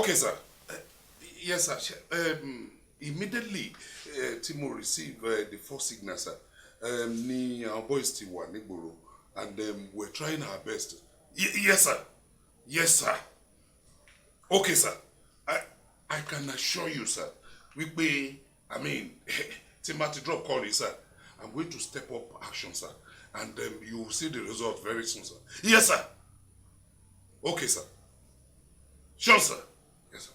Okay, sir. Yes, sir. Immediately tí mo receive the first signal, sir, ni our boys ti wà nígboro and we're trying our best. Yes, sir. Yes, sir. Okay, sir. I can assure you, sir, wípé, I mean, tí n bá ti drop call yìí, sir, I'm going to step up action, sir, and you will see the result very soon, sir. Yes, sir. Okay, sir. Sure, sir. Yes, sir.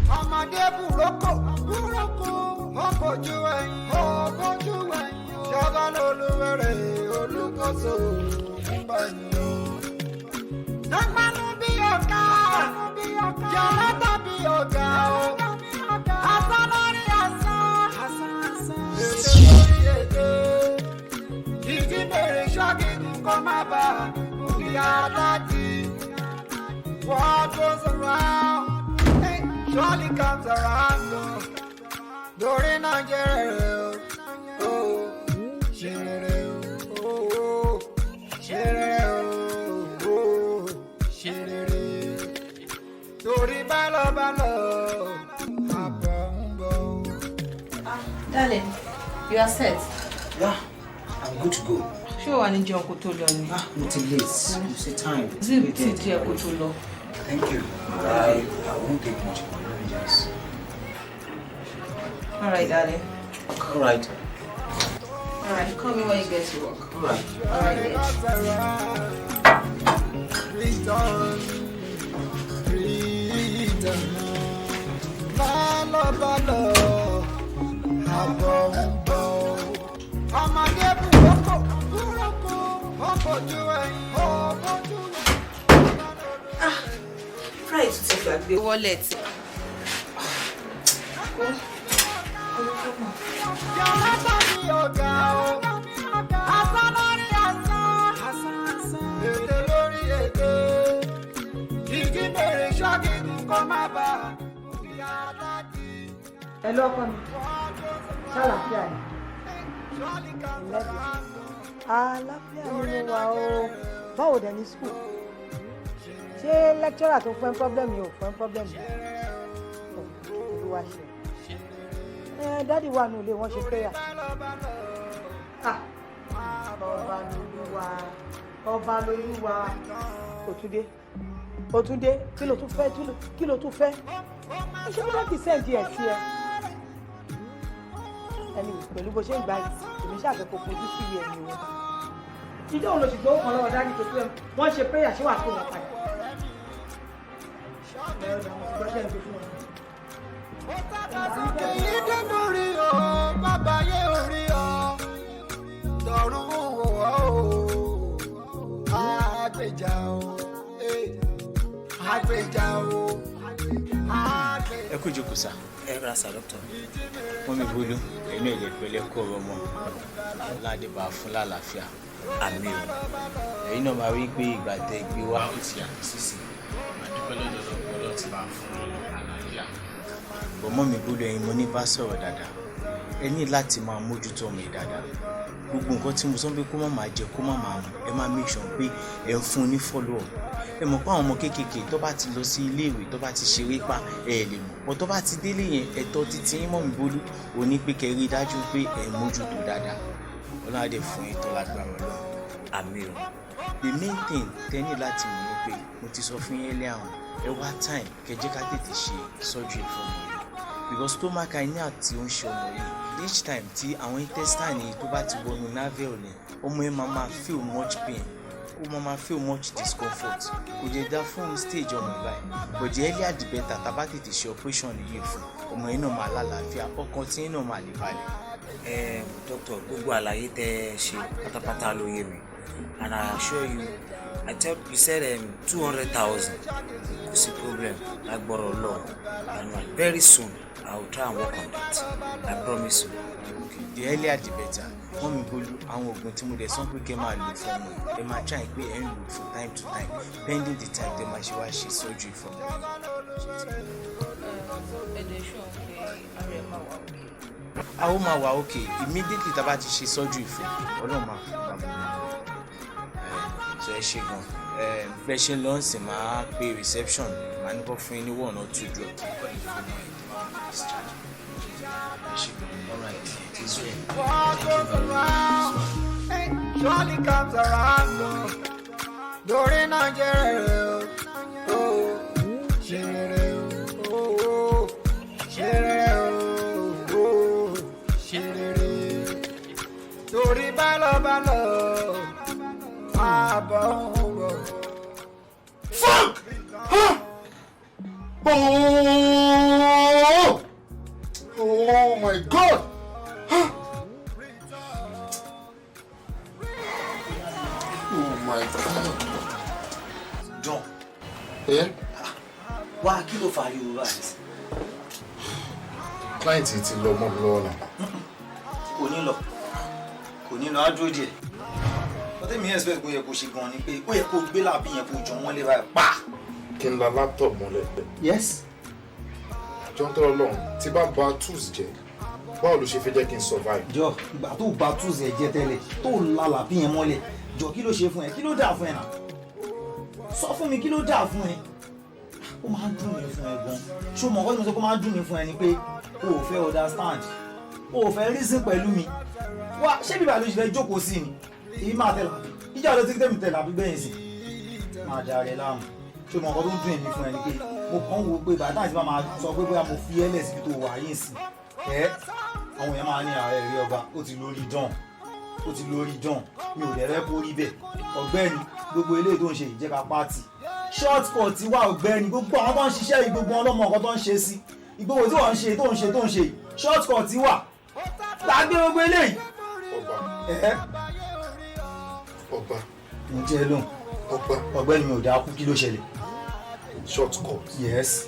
Ọmọdé burúkú burúkú, ó bójú ẹ̀yìn, ó bójú ẹ̀yìn, ṣọba lolúwẹ̀rẹ̀ olùkóso ń bá yín o. Dágbánu bí ọ̀gá, jọ̀lọ́tà bí ọ̀gá o. Asán lórí asán, ètè lórí ètè. Ìdí bèrè ṣọ́gígùn kó má bàa kúkì aláàjì. What goes around surely comes around o. Lórí náà jẹ́ rere o, ṣe rere o, ṣe rere o, ṣe rere. Torí bálọ̀bálọ̀, àbọ̀ ń bọ̀ o. Darling, you are set. Yeah, I'm good to go. Ṣé o wà ní jẹun kó tó lọ ni? Ah, mo ti late. You say time. Zip ti díẹ̀ kó tó lọ. Thank you. I won't take much more. Let me just. All right, darling. All right. All right, call me when you get to work. All right. All right, dear. Return, return. Bálọ̀bálọ̀, àbọ̀ ń bọ̀. Ọmọdé burúkú, burúkú, ó bójú ẹ̀yìn, ó bójú ẹ̀yìn. Pride ti gbàgbé wallet. Jọ̀lọ́tà bí ọ̀gá o. Asán lórí asán, ètè lórí ètè. Ìdí bèrè ṣọ́gígùn kó má bàa kúkì aláàjì. Ẹ lọ́kọ mi, ṣàlàáfíà ni? Àlàáfíà ni mo wà o. Báwo dẹ̀ ní school? Ṣé lecturer tó fún ẹ problem yìí ò fún ẹ problem yìí? Olúwa ṣe ẹ. Daddy wà ní ilé, wọn ṣe prayer. Ah, ọba lolúwa, ọba lolúwa. Òtúndé, Òtúndé, kí ló tún fẹ́? Kí ló tún fẹ́? Ṣé bí daddy send ẹ̀ sí ẹ? Anyway, pẹ̀lú bó ṣe ń gbà yìí, èmi ṣàfẹ́ kó fojú sí ìwé ẹni o. Ìjọ òun ló sì gbowó kan lọ́wọ́ daddy tó pé wọ́n ṣe prayer? Ṣé wàá kó wọn padà? Ẹ ọ̀dà, mo ti gbọ́ ṣẹ́ ń gbé fún wọn. Sókè yìí dé lórí o, bàbá yé orí o, tọ̀run wò ó o, àgbèjà o, àgbèjà o, àgbèjà. Ẹ kú ìjókòó, sir. Ẹ ra sir, doctor. Mummy Bólú, ẹ̀yin náà lè pẹ̀lẹ́ kó ọ̀rọ̀ mọ́ ọ̀làdébà fún lálàáfíà. Àmín o. Ẹ̀yin náà máa rí pé ìgbà tẹ́ gbé wá, ó ti yàtọ̀ sísìn. Àdúpẹ́ lọ́dọ̀ Ọlọ́run ti bá fún àlàáfíà. But mummy Bólú, ẹ̀yin mo ní bá sọ̀rọ̀ dáadáa. Ẹ ní láti máa mójútó ọmọ yìí dáadáa. Gbogbo nǹkan tí mo sọ pé kó má máa jẹ, kó má máa mu, ẹ máa make sure pé ẹ ń fún un ní follow up. Ẹ mọ̀ pé àwọn ọmọ kéékèèké, tó bá ti lọ sí ilé ìwé, tó bá ti ṣeré pa, ẹ lè mọ̀ bọ́. Tó bá ti délé yẹn, ẹ̀tọ́ títí yín, mummy Bólú, ò ní pé kẹ́ rí i dájú pé ẹ mójútó dáadáa. Ọlọ́run á dẹ̀ fún yín tó lágbára Ọlọ́run. Àmín o. The main thing tẹ́ ní láti mọ̀ ni pé mo ti sọ fún yín lé àwọn ẹ wá time kẹ́ jẹ́ ká tètè ṣe surgery fún ọmọ yìí, because stomach hernia tí ó ń ṣe ọmọ yìí, each time tí àwọn intestine yìí tó bá ti wọnú navel ni ọmọ yẹn máa máa feel much pain, ó máa máa feel much discomfort. Kò jẹ́ dá fún stage ọmọ yìí báyìí, but the earlier the better. Tá a bá tètè ṣe operation yìí fún ọmọ yìí náà, máa lálàáfíà, ọkàn tí yín náà máa lè balẹ̀. Ẹ doctor, gbogbo àlàyé tẹ́ ẹ ṣe pátápátá ló yé mi, and I assure you, I tell you said 200,000, kò sí problem lágbọ́rọ̀ Ọlọ́run, and very soon I will try and work on that, I promise you. Okay, the earlier the better. Mummy Bólú, àwọn oògùn tí mo dẹ̀ sọ pé kẹ́ máa lò fún ọmọ yìí, ẹ máa try pé ẹ ń lò fún time to time, pending the time tẹ́ máa ṣe wá ṣe surgery fún ọmọ yìí. Ẹ̀dẹ̀ ṣọ́ pé ara ẹ̀ máa wà òkè? A ó máa wà okay immediately tá a bá ti ṣe surgery fún. Ọlọ́run máa fún bàbá ẹ. So ẹ ṣe gan, Bẹ́ẹ̀ ṣe ń lọ sí, máa pe reception, máa ní kó fún yín ní one or two drug kọ́ ní fún mi tó máa fi discharge. Ẹ ṣe gan. All right, it is well. What goes around surely comes around o. Lórí Nàìjíríà o, ṣe rere o, ṣe rere o, ṣe rere. Torí bálọ̀bálọ̀ àbọ̀ ń bọ̀. Fuck! Huh! Oh! Oh my God! Huh! Oh my God! John. Yeah? Wá, kí ló fariwo báyìí? Client ti lọ mọ́ mi lọ́wọ́ náà. Kò ní lọ, kò ní lọ, á dúró díẹ̀. Ọtí mi expect kó yẹ kó ṣe gan ni pé ó yẹ kó gbé làbí yẹn, kó jọ wọ́n lé báyìí pa. Kí n la laptop mọ́lẹ̀? Yes. Jọ́ ń tọrọ lọ́hùn, tí bá ba tools jẹ́, báwo ló ṣe fẹ́ jẹ́ kí n survive? Jọ, ìgbà tó ba tools ẹ jẹ́ tẹ́lẹ̀, tó la làbí yẹn mọ́lẹ̀, jọ, kí ló ṣe fún ẹ? Kí ló dà fún ẹ náà? Sọ fún mi, kí ló dà fún ẹ? Ó máa ń dùn mí fún ẹ gan. Ṣó mọ̀ nǹkan tí mo sọ pé ó máa ń dùn mí fún ẹ ni pé o ò fẹ́ understand, o ò fẹ́ reason pẹ̀lú mi. Wá, ṣé bíbá ló ṣe fẹ́ jókòó sí ni? Èyí máa tẹ̀ làbí ìjà ló ti tẹ̀mí tẹ̀ làbí gbẹ̀yìn sí máa da rẹ láàmú. Ṣó mọ̀ nǹkan tó ń dùn èmi fún ẹ ni pé mo kàn ń wo pé bàtà àti máa sọ pé bóyá mo fi ẹ́ lẹ̀ síbi tó wà yín sí ẹ, àwọn èèyàn máa ní ààrẹ rí ọba, ó ti lórí dán, ó ti lórí dán. Mi ò dẹ̀ rẹ́ kó rí bẹ́ẹ̀. Ọ̀gbẹ́ni, gbogbo eléyìí tó ń ṣe ìjẹ́ka pátì short cut wá. Ọ̀gbẹ́ni, gbogbo àwọn tó ń ṣiṣẹ́ yìí, gbogbo wọn lọ́mọ nǹkan tó ń ṣe sí ìgbowó tí wọ́n ń ṣe, tó ń ṣe, tó ń ṣe yìí. Short cut wà, gbàgbé gbogbo eléyìí. Ọba. Ẹ. Ọba. Mo jẹ́ lóhùn. Ọba. Ọ̀gbẹ́ni, mi ò dáa kú, kí ló ṣẹlẹ̀? Short cut. Yes.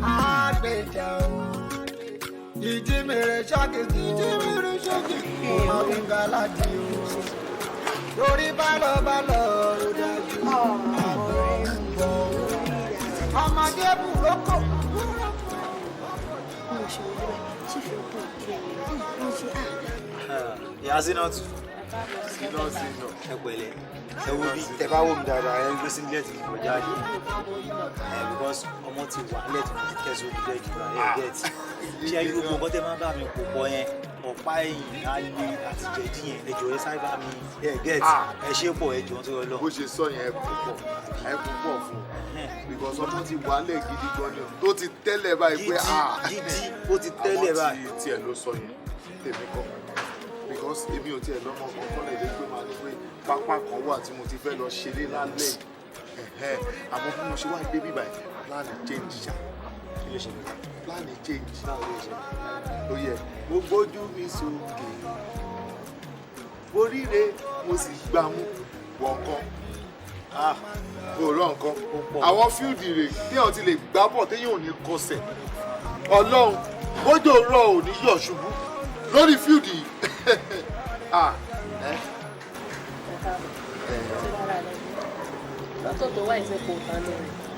Àgbèjà o, ìjímèrè ṣàkìtì, ìjímèrè ṣàkìtì, àbúgaládì o. Torí bálọ̀bálọ̀ ó dájú àbọ̀ ń bọ̀. Ọmọdé burúkú. Mo ṣe wọlé báyìí, ṣé fi ọkọ ìkẹ́ mi mo ṣe à. Ìyá Sínátù, ẹ pẹ̀lẹ́. Ẹ wo bí tẹ bá wò mí dáadáa, ẹ gbé singlet mi kọjá yìí ẹ, because ọmọ ti wà nílẹ̀ tí mo ti tẹ̀sí ojú bẹ́ẹ̀ jù ẹ get. Ṣé ẹ gbogbo nǹkan tẹ máa ń bá mi pò pọ̀ yẹn, ọ̀pá ẹ̀yìn alẹ́ àti jẹ̀dí yẹn, ẹ jọ̀ọ́, ẹ sáré bá mi ẹ get, ẹ ṣe pọ̀, ẹ jọ̀ọ́ tó yọ lọ. Bó ṣe sọ yẹn, ẹ kò pọ̀, ẹ kò pọ̀ fún un, because ọmọ ti wà lẹ̀ gidi gan ni o, tó ti tẹ́lẹ̀ báyìí pé ah. Gidi, ó ti tẹ́lẹ̀ báyìí. Àmọ́ tí tiẹ̀ ló sọ yẹn, tèmi kọ́, because èmi ò tiẹ̀ lọ́mọ kan kọ́lẹ̀ lé pé máa ní pé pápá kan wà tí mo ti fẹ́ lọ ṣeré lálẹ́ yìí. Àmọ́ bí mo ṣe wá dé bíbá yìí, plan change ṣá. Kí ló ṣẹlẹ̀? Plan change. Báwo ló ṣẹlẹ̀? Ó yẹ mo gbójú mi sókè, mo ríre, mo sì gbámú wọ̀ nǹkan òòrọ̀ nǹkan. Àwọn field rè téèyàn ti lè gbá bọ̀, téèyàn ò ní kọsẹ̀. Ọlọ́run, bójú rọ̀, ò ní yọ̀ ṣubú lórí field yìí. Ah, ẹ. Lọ́tọ̀ tó wá ìsìnkú tán ni.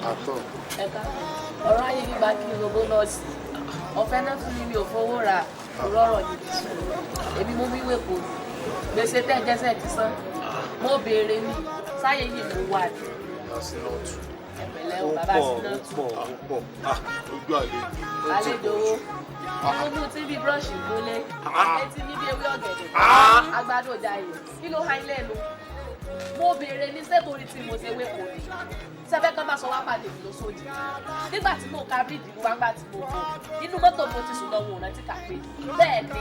Àtọ̀. Ẹ̀ka ọ̀rọ̀ ayé gbígba kí gbogbo nọ́ọ̀sì ọ̀fẹ́ náà fún mi, mi ò fowó ra rọ́rọ̀ níbi sùn. Èmi mo wíwé kò ní gbèsè tẹ́ jẹ́sẹ̀ ti san. Mo béèrè ní sáyé yìí mo wà ní. Yasinotu. Ẹ̀pẹ̀lẹ́ o, bàbá Sinatu. Ó pọ̀, ó pọ̀. Ojú àlejò. Àlejò owó mo mú tí bí búrọ́ọ̀ṣì gúnlé etí mi bí ewé ọ̀gẹ̀dẹ̀ àgbàdo jayé. Kí ló ha ilé ẹnu? Mo béèrè ní sẹ́tòrí tí mo ṣe wé kò ní sẹ́fẹ́ kan bá sọ wá pàdé mi lóṣòdì nígbà tí mo ka bíríìjì ló wá ń gbà tí mo bọ̀ inú mọ́tò, mo ti sùn lọ́wọ́ òrántí kà pé bẹ́ẹ̀ ni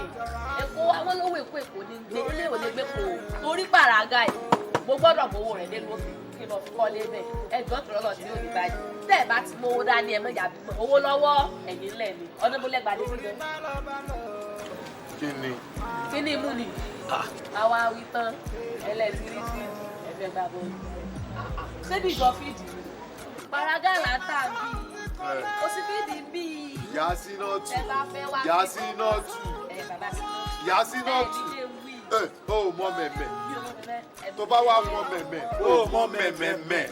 Èkó àwọn olówó Èkó, Èkó ní gbé ilé ìwé gbé kò torí pàràgà yìí. Mo gbọ́dọ̀ mowó rẹ̀ dé lókè kí n lọ fi kọ́lé bẹ́ẹ̀. Ẹjọ́ tó lọ́nà tí ò ní báyìí, tẹ́ ẹ bá ti mówó dání, ẹ mọ̀ yàbí owó lọ́wọ́ ẹ̀yìn ńlẹ̀ ni ọdún mo lẹ́gbàá dé sí gan. Kí ni? Kí ni mú ni àwa wí tán ẹlẹ́tìrí field, ẹ̀fẹ̀ gbà bọ́ọ̀lù ṣébi ìjọ field ni paraga là ń tà bí kò sí field bíi. Yasinatu. Ẹ bá fẹ́ wá. Yasinatu. Ẹ bàbá Sinatu. Yasinatu. Ẹ nílé wí. Ẹ ó mọ mẹ̀mẹ̀, tó bá wà mọ mẹ̀mẹ̀, ó mọ mẹ̀mẹ̀mẹ̀.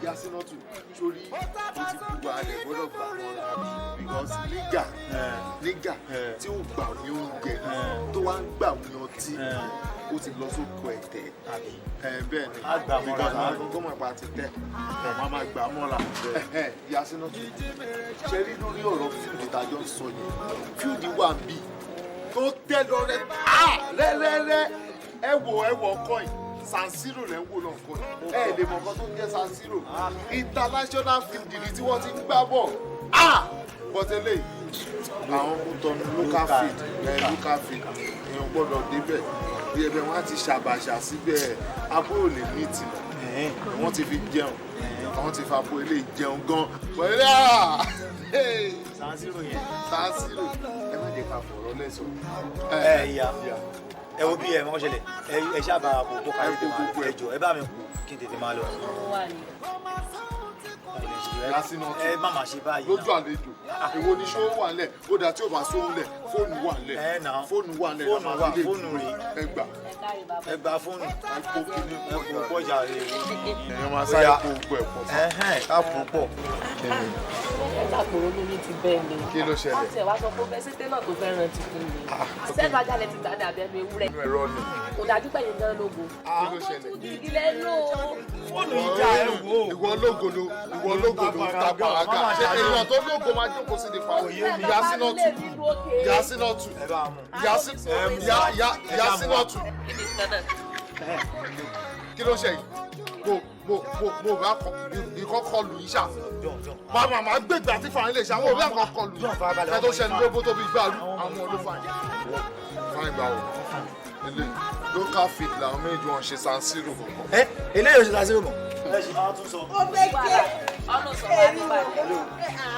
Yasinatu, sórí o ti bu wa rẹ̀, gbọ́dọ̀ gbà mọ́ra, because nígà nígà tí ó gbà ní oúnjẹ tó wá ń gbà ní ọtí. Ó ti lọ sóko ẹ̀tẹ́. Ẹ bẹ́ẹ̀ ni. Á gbà mọ́ra. Because àwọn gómìnà pa ti tẹ́. Wọ́n máa gbà mọ́ra. Ìyá Sínátù, ṣe rí lórí ọ̀rọ̀ field tájọ́ ń sọ yẹn, field wà bí tó tẹ́ lọ rẹ rẹ́rẹ́rẹ́. Ẹ wo, ẹ wo ọkọ yìí, San Siro lẹ́ ń wò náà kọ́ yìí. Ẹ lè mọ nǹkan tó ń jẹ́ San Siro, international field ni tí wọ́n ti ń gbá bọ̀. But eléyìí, àwọn Kútọ́nù local field ẹ, local field, èèyàn gbọ́dọ̀ débẹ̀ bí ẹbẹ̀ wọ́n á ti ṣàbàṣà síbẹ̀, abó ò lè ní ìtìmọ̀. Wọ́n ti fi jẹun, àwọn ti fa abo eléyìí jẹun gan pẹ̀lú San Siro yẹn. San Siro, ẹ má jẹ́ ká fọ̀rọ̀ lẹ́sọ̀. Ẹ ìyá, ẹ wo bí ẹ mọ ṣẹlẹ̀, ẹ ṣáàbà kò kó kárí tètè máa, ẹ jọ, ẹ bá mi kú kí n tètè máa lọ. Ẹ má má ṣe báyìí. Lójú àlejò, èwo ni ṣó wà nílẹ̀? Ó dáa, tí ò bá sóhun lẹ̀, fóònù wà nílẹ̀. Ẹ nà. Fóònù wà nílẹ̀. Fóònù wà, fóònù rè. Ẹ gbà. Ẹ gba fóònù. Ẹ kó kíní. Ẹ kó pọ̀jà rè. Èèyàn máa sáré kó gbogbo ẹ̀ pọ̀. Ẹhẹ́n, ká pọ̀ pọ̀. Ẹ tàpọ̀rọ̀ lórí ti bẹ́ẹ̀ ni. Kí ló ṣẹlẹ̀? Wọ́n tiẹ̀ wá sọ pé fẹ́ sí télọ̀ tó fẹ́ ràn ti fún mi. Sẹ́nu ajalẹ̀ ti gbàdé àbẹ́nu ewúrẹ́. Ẹ̀rọ ni. Kò dájú pẹ̀yìn gan lógo. Kí ló ṣẹlẹ̀? Gidi lẹ́ lò ó. Fóònù yìí já, ẹ wò ó. Ìwọ lógo ló, ìwọ lógo ló ta paraga. Ṣé èèyàn tó lógo máa jókòó sí ní pa? Ìyá Sínátù, ìyá Sínátù, ìyá Sínátù, kí ló ṣe yìí? Mo bá kọ ìkọ́ kọlù yìí ṣá. Màá máa gbégbá tí fàáyín lè ṣe àwọn òbí àkọ́ kọlù yìí. Ẹ tó ṣẹni lóbó tó fi gbàrú àwọn olófàyìn. Fáyín gbà wò. Ilé local field làwọn méjì wọn ṣe San Siro kankan. Ẹ eléyìí ò ṣe San Siro mọ́. Ẹ ṣì máa tún sọ. Ó fẹ́ gé èmi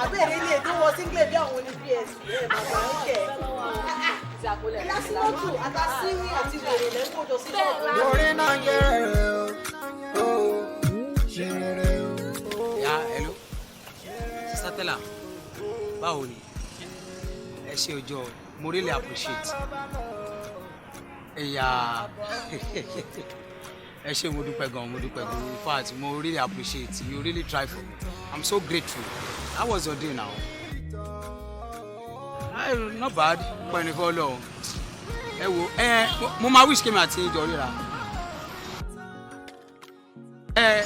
àbẹ̀rẹ̀ ilé tó wọ singlet bí àwọn oní ps ẹ̀ bàbá ń kẹ̀. Lásìmọ́tò àtàsíwì àti wèrè lẹ́kọ̀ọ́jọ sí ṣọ́ọ̀bù. Lórí náà yẹ o, ṣe rere o. Ya, hello. Sister Tella, báwo ni? Ẹ ṣe ọjọ́, mo really appreciate. Ẹ̀yà, ẹ ṣé, mo dúpẹ́ gan, mo dúpẹ́ gan. In fact, mo really appreciate. You really try for me. I'm so grateful. How was your day now? I, not bad, pẹ̀lú fọlọ́. Ẹ wo, ẹ mo máa wish kémi àti ìjọ ríra. Ẹ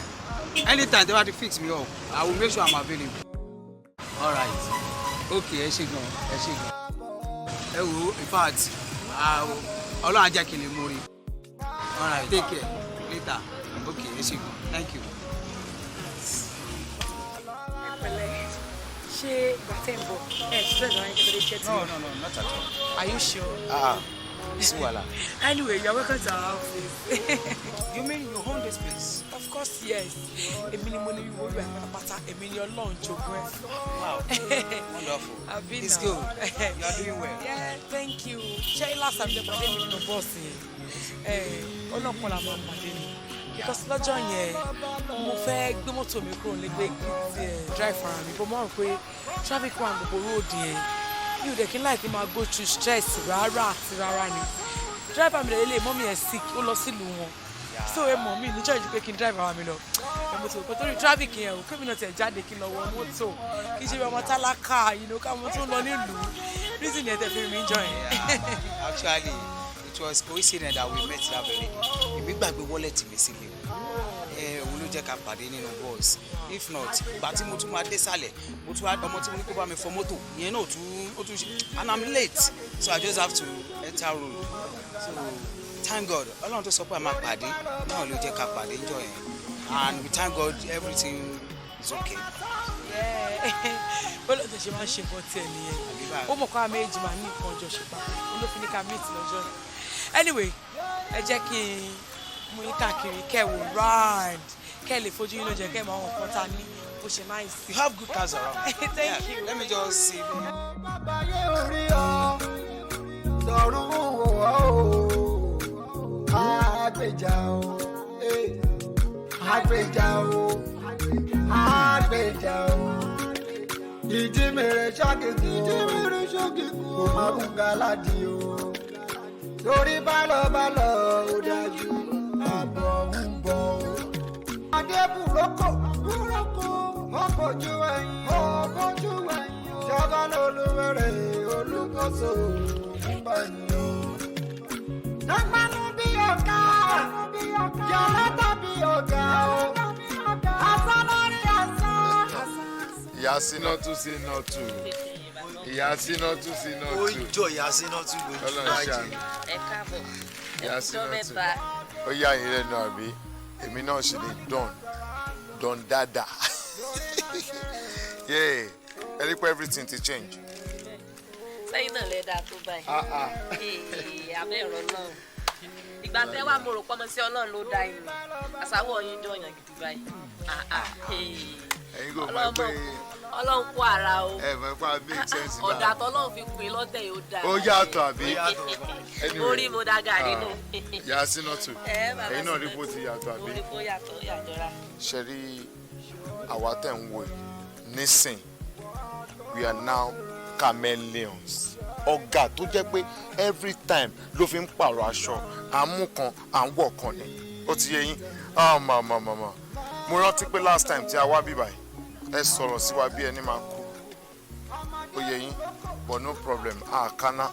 anytime they want to fix me up, I will make sure I'm available. All right. Okay, ẹ ṣé gan, ẹ ṣé gan. Ẹ wo, in fact, Ọlọ́run á jẹ́ kí n lè mórí. All right, take care. Later. Okay, ẹ ṣé gan. Thank you. Pẹ̀lẹ́, ṣé ìgbà tẹ́ ń bọ̀ ẹ stress ara yín kẹ́tọ́ dé? No, not at all. Are you sure? Ah, sí wàhálà. Anyway, you are welcome to our office. You mean you own this place? Of course, yes. Èmi ni mo ní wíwo ìwà pátápátá, èmi ni Ọlọ́run jogún ẹ̀. Wow, wonderful. Àbí It's now. good. You are doing well. Yeah, thank you. Ṣé last time tẹ́ pàdé mi nínú bọ́ọ̀sì yẹn? Ọlọ́pàá la máa pàdé mi. Because lọ́jọ́ yẹn, mo fẹ́ gbé mọ́tò mi kúrò nílé pé kí n tiẹ̀ drive ara mi. But mo rò pé traffic wà gbogbo road yẹn. Mi ò dẹ̀ kí n láì kí n máa go through stress rárá àti rárá ni. Driver mi lè mummy ẹ̀ sick, ó lọ sílùú wọn. So ẹ mọ̀ mí níjọ́ ìjú pé kí n drive ara mi lọ. Ẹ mo ti rò pé torí traffic yẹn o, kémi náà tiẹ̀ jáde kí n lọ wọ mọ́tò. Kí n ṣe bí ọmọ tálákà, káwọn tó ń lọ nílùú. Reason yẹn tẹ̀ fi mi jọ yẹn. Actually, it was coincidence that we met that very day. Èmi gbàgbé wallet mi sílé o. Ẹ òun ló jẹ́ ká pàdé nínú bus. If not, ìgbà tí mo tún máa dé sàlẹ̀, mo tún wá ọmọ tí mo ní kó bá mi fọ mọ́tò, ìyẹn náà tún ó tún ṣe, and I'm late, so I just have to enter road. So thank God, Ọlọ́run tó sọ pé a máa pàdé náà ló jẹ́ ká pàdé níjọ́ yẹn. And we thank God, everything is okay. Bọ́lá tó ṣe máa ń ṣe nǹkan tiẹ̀ nìyẹn. Ó mọ̀ kó àwọn méjì máa ní nǹkan ọjọ́ ṣe papọ̀, olófin ní ká meet lọ́jọ́ yẹn. Anyway, ẹ jẹ́ kí n mú yín káàkiri, kẹ́ ẹ wò round, kẹ́ ẹ lè fojú yín lóúnjẹ, kẹ́ ẹ mọ àwọn nǹkan tá a ní bó ṣe nice. You have good cars around. Thank you. Let me just see. Báyé orí ọ, tọ̀run wò ó o, àgbèjà o, eh, àgbèjà o, àgbèjà o. Ìdí mèrè ṣọ́kìkù, ìdí mèrè ṣọ́kìkù, kò má bùn gàládì o. Torí bálọ̀bálọ̀ ó dájú, àbọ̀ ń bọ̀ o. Adé búrókò, búrókò, ó bójú ẹ̀yìn, ó bójú ẹ̀yìn. Ṣọ́gá lolúwẹ̀rẹ̀ olúkóso ń bọ̀ ní o. Dọ́gbánú bí ọ̀kẹ́. Ìyá Sínátù Sínátù. Ìyá Sínátù Sínátù. Ó jọ ìyá Sínátù lójú. Ọlọ́run ṣàánú. Ẹ káàbọ̀. Ìyá Ẹ kújọ́ Sínátù. mẹ́ta. Ó yà yín lẹ́nu àbí? Èmi náà sì ni Don. Don Dada. Yeah. Ẹ rí pé everything ti change. Sẹ́yìn náà lẹ dáa tó báyìí. Ah, ah. Ee, abẹ́ ẹ̀rọ náà. Ìgbà tẹ́ wà mo rò pọ́nmọ sí Ọlọ́run ló dá inú. Àṣàwọ̀ yín jọyàn gidi báyìí. Ah, ah, ee. Ẹ̀yin kò mọ̀ pé Ọlọ́run kó ara o. ẹ mọ̀ pé a make sense Ọ̀dà báyìí. tọ́lọ́run fi pin lọ́tẹ̀ yóò dáa. Ó yàtọ̀ àbí? Anyway. Mo rí mo dá gàrí nù. Ìyá Sínátù. Ẹ, bàbá Ẹ̀yin náà rí Sínátù. bó ti yàtọ̀ àbí? Mo rí bó yàtọ̀, ó yàtọ̀ra. Ṣe rí àwa tẹ̀ ń wò yìí nísìn, we are now chameleons. Ọ̀gá tó jẹ́ pé every time ló fi ń pààrọ̀ aṣọ, à ń mú kan, à ń wọ̀ kan ni. Ó ti yé yín? Ah, mà mà mà mà, mo rántí pé last time tí a wá bíbáyìí, ẹ sọ̀rọ̀ sí wa bí ẹni máa kú. Ó yé yín? But no problem, a kaná,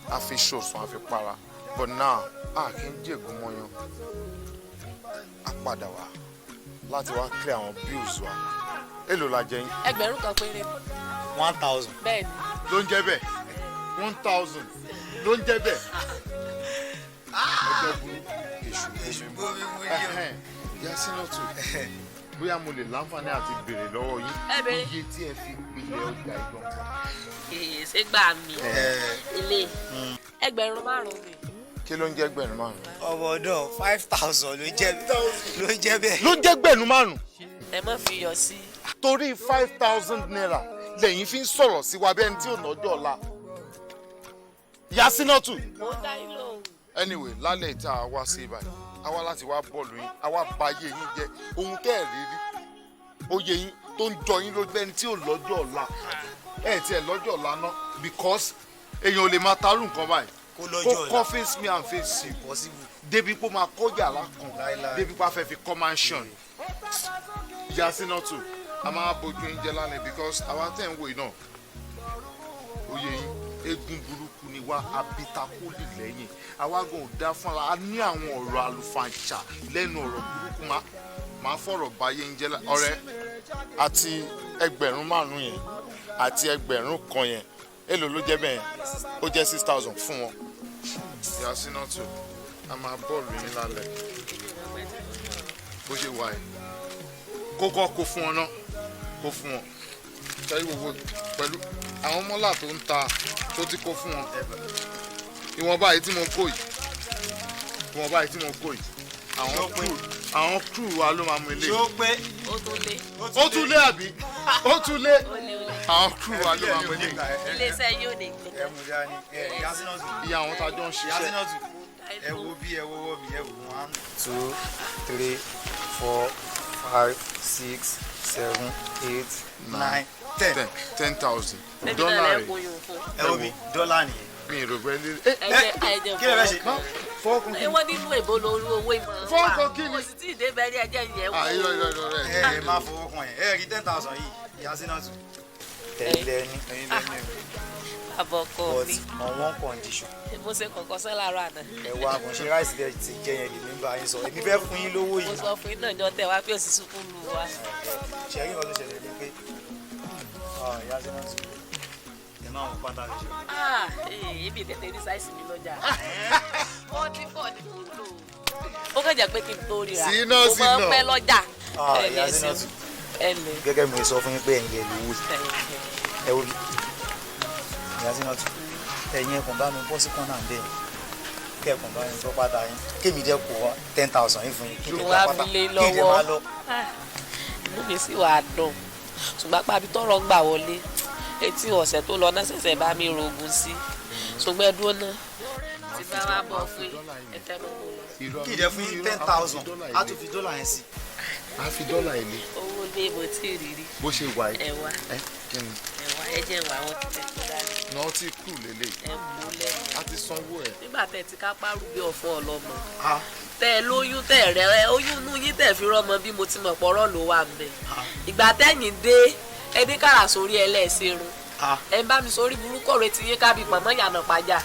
a fi ṣòṣùn, a fi para. But now, a kì í jègún mọ́yán, a padà wá láti wá clear àwọn bills wa. Èló la jẹ yín? 1,000 péré. 1,000. Bẹ́ẹ̀ni. Ló ń jẹ́ bẹ́ẹ̀, 1,000 ló ń jẹ́ bẹ́ẹ̀. Ọjọ́ burú, èṣù bomi mú. Ẹhẹ́n, Ìyá Sínátù, bóyá mo lè láǹfààní àti béèrè lọ́wọ́ yín Ẹ béèrè. iye tí ẹ fi pilẹ̀ ọjà ìgbọ̀ngàn. Ee, ṣé gbà mí? Ilé 5,000 ni. Kí ló ń jẹ́ 5,000? Ọmọ ọdọ, 5,000 ló jẹ́, ló ń jẹ́ bẹ́ẹ̀. Ló ń jẹ́ 5,000. Ẹ má fi yọ sí. Torí ₦5,000 lẹ́yìn fi ń sọ̀rọ̀ sí wa bí ẹni tí ò nọ́jọ́ ọ̀la. Ìyá Sínátù. Mo ń dá yín lóhùn. Anyway, lálẹ́ ìta a wá sí ibàdàn, a wá láti wá bọ́ọ̀lù yín, a wá ba ayé yín jẹ́. Ohun tẹ́ ẹ̀ rí rí oyè yín tó ń jọ yín lójú ẹni tí ò lọ́jọ́ ọ̀la. Ẹ̀ tiẹ̀ lọ́jọ́ ọ̀la ná, because èèyàn ò lè máa tarú nǹkan báyìí Kó lọ́jọ́ kó ọ̀la. kọ́ face me and face you Possible. débi pé ó máa kọ́ yàrá kan, Láíláí. débi pé a fẹ́ fi kọ́ mansion. Ìyá Sínátù, a máa bójú yín jẹ́ lálẹ́, because àwa tẹ̀ ń wò yìí náà, oyè yín, eégún burúkú ni wá, abitakoli lẹ́yìn àwa gan ò dá fúnra a ní àwọn ọ̀rọ̀ àlùfàǹṣà lẹ́nu, ọ̀rọ̀ burúkú máa fọ̀rọ̀ báyé ń jẹ́ ọ̀rẹ́ àti 5,000 yẹn àti 1,000 yẹn, èló ló jẹ́ bẹ́ẹ̀ yẹn? Ó jẹ́ 6,000 fún wọn. Ìyá Sínátù, a máa bọ́ọ̀lù yín lálẹ́ bó ṣe wà yìí. Kó kọ́ kó fún ọ náà, kó fún wọn sẹ́yìn gbogbo pẹ̀lú àwọn mọ́là tó ń ta tó ti kó fún wọn. Ìwọ̀nba yìí tí mo kó yìí, ìwọ̀nba yìí tí mo kó yìí, àwọn crew wa ló máa mú ilé. Ṣó pé? Ó tún lé. Ó tún lé àbí? Ó tún lé. Ó lé, ó lé. Àwọn crew wa ló máa mú ilé. Iléeṣẹ́ yóò ní gbé. Ẹ mú dání ẹ, Ìyá Sínátù. Iye àwọn tá a jọ ń Ìyá ṣiṣẹ́. Sínátù, ẹ wo bí ẹ wọ́wọ́ mi, ẹ wò. 1, 2, 3, 4, 5, 6, 7, 8, 9, 10. 10,000. Ṣébi náà Dọ́là rẹ̀. lẹ́kùn yòó fún. Ẹ wo mi, dọ́là nìyẹn. Mi ì rò pé lè. Ẹ jẹ́ ẹ jẹ́. Kí lẹ fẹ́ ṣe? Fọ́ọ̀kùn. Ẹ wọ́n nínú èbó lórí owó ìmọ̀. Fọ́ọ̀kàn kí ni? Mo sì tí ì dé bẹ́ẹ̀ ní ẹjẹ́ yẹn wò. Ah, irọ́, irọ́, irọ́, Ẹ ẹ má fọwọ́ kan yẹn. Ẹ rí 10,000 yìí, Ìyá Sínátù. Ẹ̀yin lẹ́ni. Ẹ̀yin lẹ́ni o. Àbọ̀kọ But mi. on one condition. Mo ṣe kọ̀ọ̀kan sẹ́ láàárọ̀ àná. Ẹ wá, kò ṣe rice tẹ ti jẹ yẹn lèmi ń bá yín sọ. Èmi fẹ́ fún yín lówó Mo yìí. sọ fún yín náà jọ tẹ wá pé òsì sùkúlù wa. Ṣe rí nǹkan tó ṣẹlẹ̀ ni pé, ah, Ìyá Sínátù, ẹ máa wọ pátá rẹ ṣe. Ah, ee, ibi tètè ní size mi lọ́jà. 44 ni mo lò. Ó kàn jẹ́ pé kí n tó ríra. Sínà, Mo máa ń sínà. pẹ́ lọ́jà. Ah, Ẹ Ìyá lè Sínátù. ẹ lè. Gẹ́gẹ́ bí mo sọ fún yín pé ẹ̀yin lẹ lówó yìí. Ẹ wo bí, Ìyá Sínátù, ẹ̀yin ẹ̀kùn bá mi bọ́ sí kọ́nà ń bẹ̀ yẹn. Kẹ́ẹ̀kùn bá mi bọ́ pátá yín. Kémi dẹ́ kó 10,000 yín fún yín. Kí n dẹ̀ Mo gba wá pátá. fi lé Kí n dẹ̀ máa lọ́wọ́. lọ. Ah, inú mi sì wà dùn. Ṣùgbọ́n apá ibi tọ́rọ̀ ń gbà wọlé. Etí ọ̀sẹ̀ tó lọ náà ṣẹ̀ṣẹ̀ bá mi rogun sí. Ṣùgbọ́n ẹ dúró náà. Tí bá wá bọ̀ fún yín, ẹ tẹ́ mọ́ mo lọ. Kí n dẹ̀ fún yín 10,000. Á tún fi dọ́là yẹn sí. A fi dọ́là ilé. Owó lé mo tí ì rí rí. Bó ṣe wà yìí. Ẹ wá. Ẹ kí ni? Ẹ wá, ẹ jẹ́ ìwà àwọn tẹ̀ tó dání. Náà ti kú lélẹ̀. Ẹ mú lẹ́nu. A ti sanwó ẹ̀. Nígbà tẹ́ ti kápá rúbí ọ̀fọ́ ọlọ́mọ. Tẹ́ ẹ lóyún, tẹ́ rẹ ẹ oyún inú yín tẹ́ fi rọ́mọ bí mo ti mọ̀ pọ̀rọ̀ ló wà ń bẹ̀. Ìgbà tẹ́yìn dé, ẹni kàrà sórí ẹlẹ́ẹ̀sẹ̀rún. Ẹ ń bá mi sórí burúkú ọ̀rẹ́ ti yín kábí pàmò yànnà pàjá.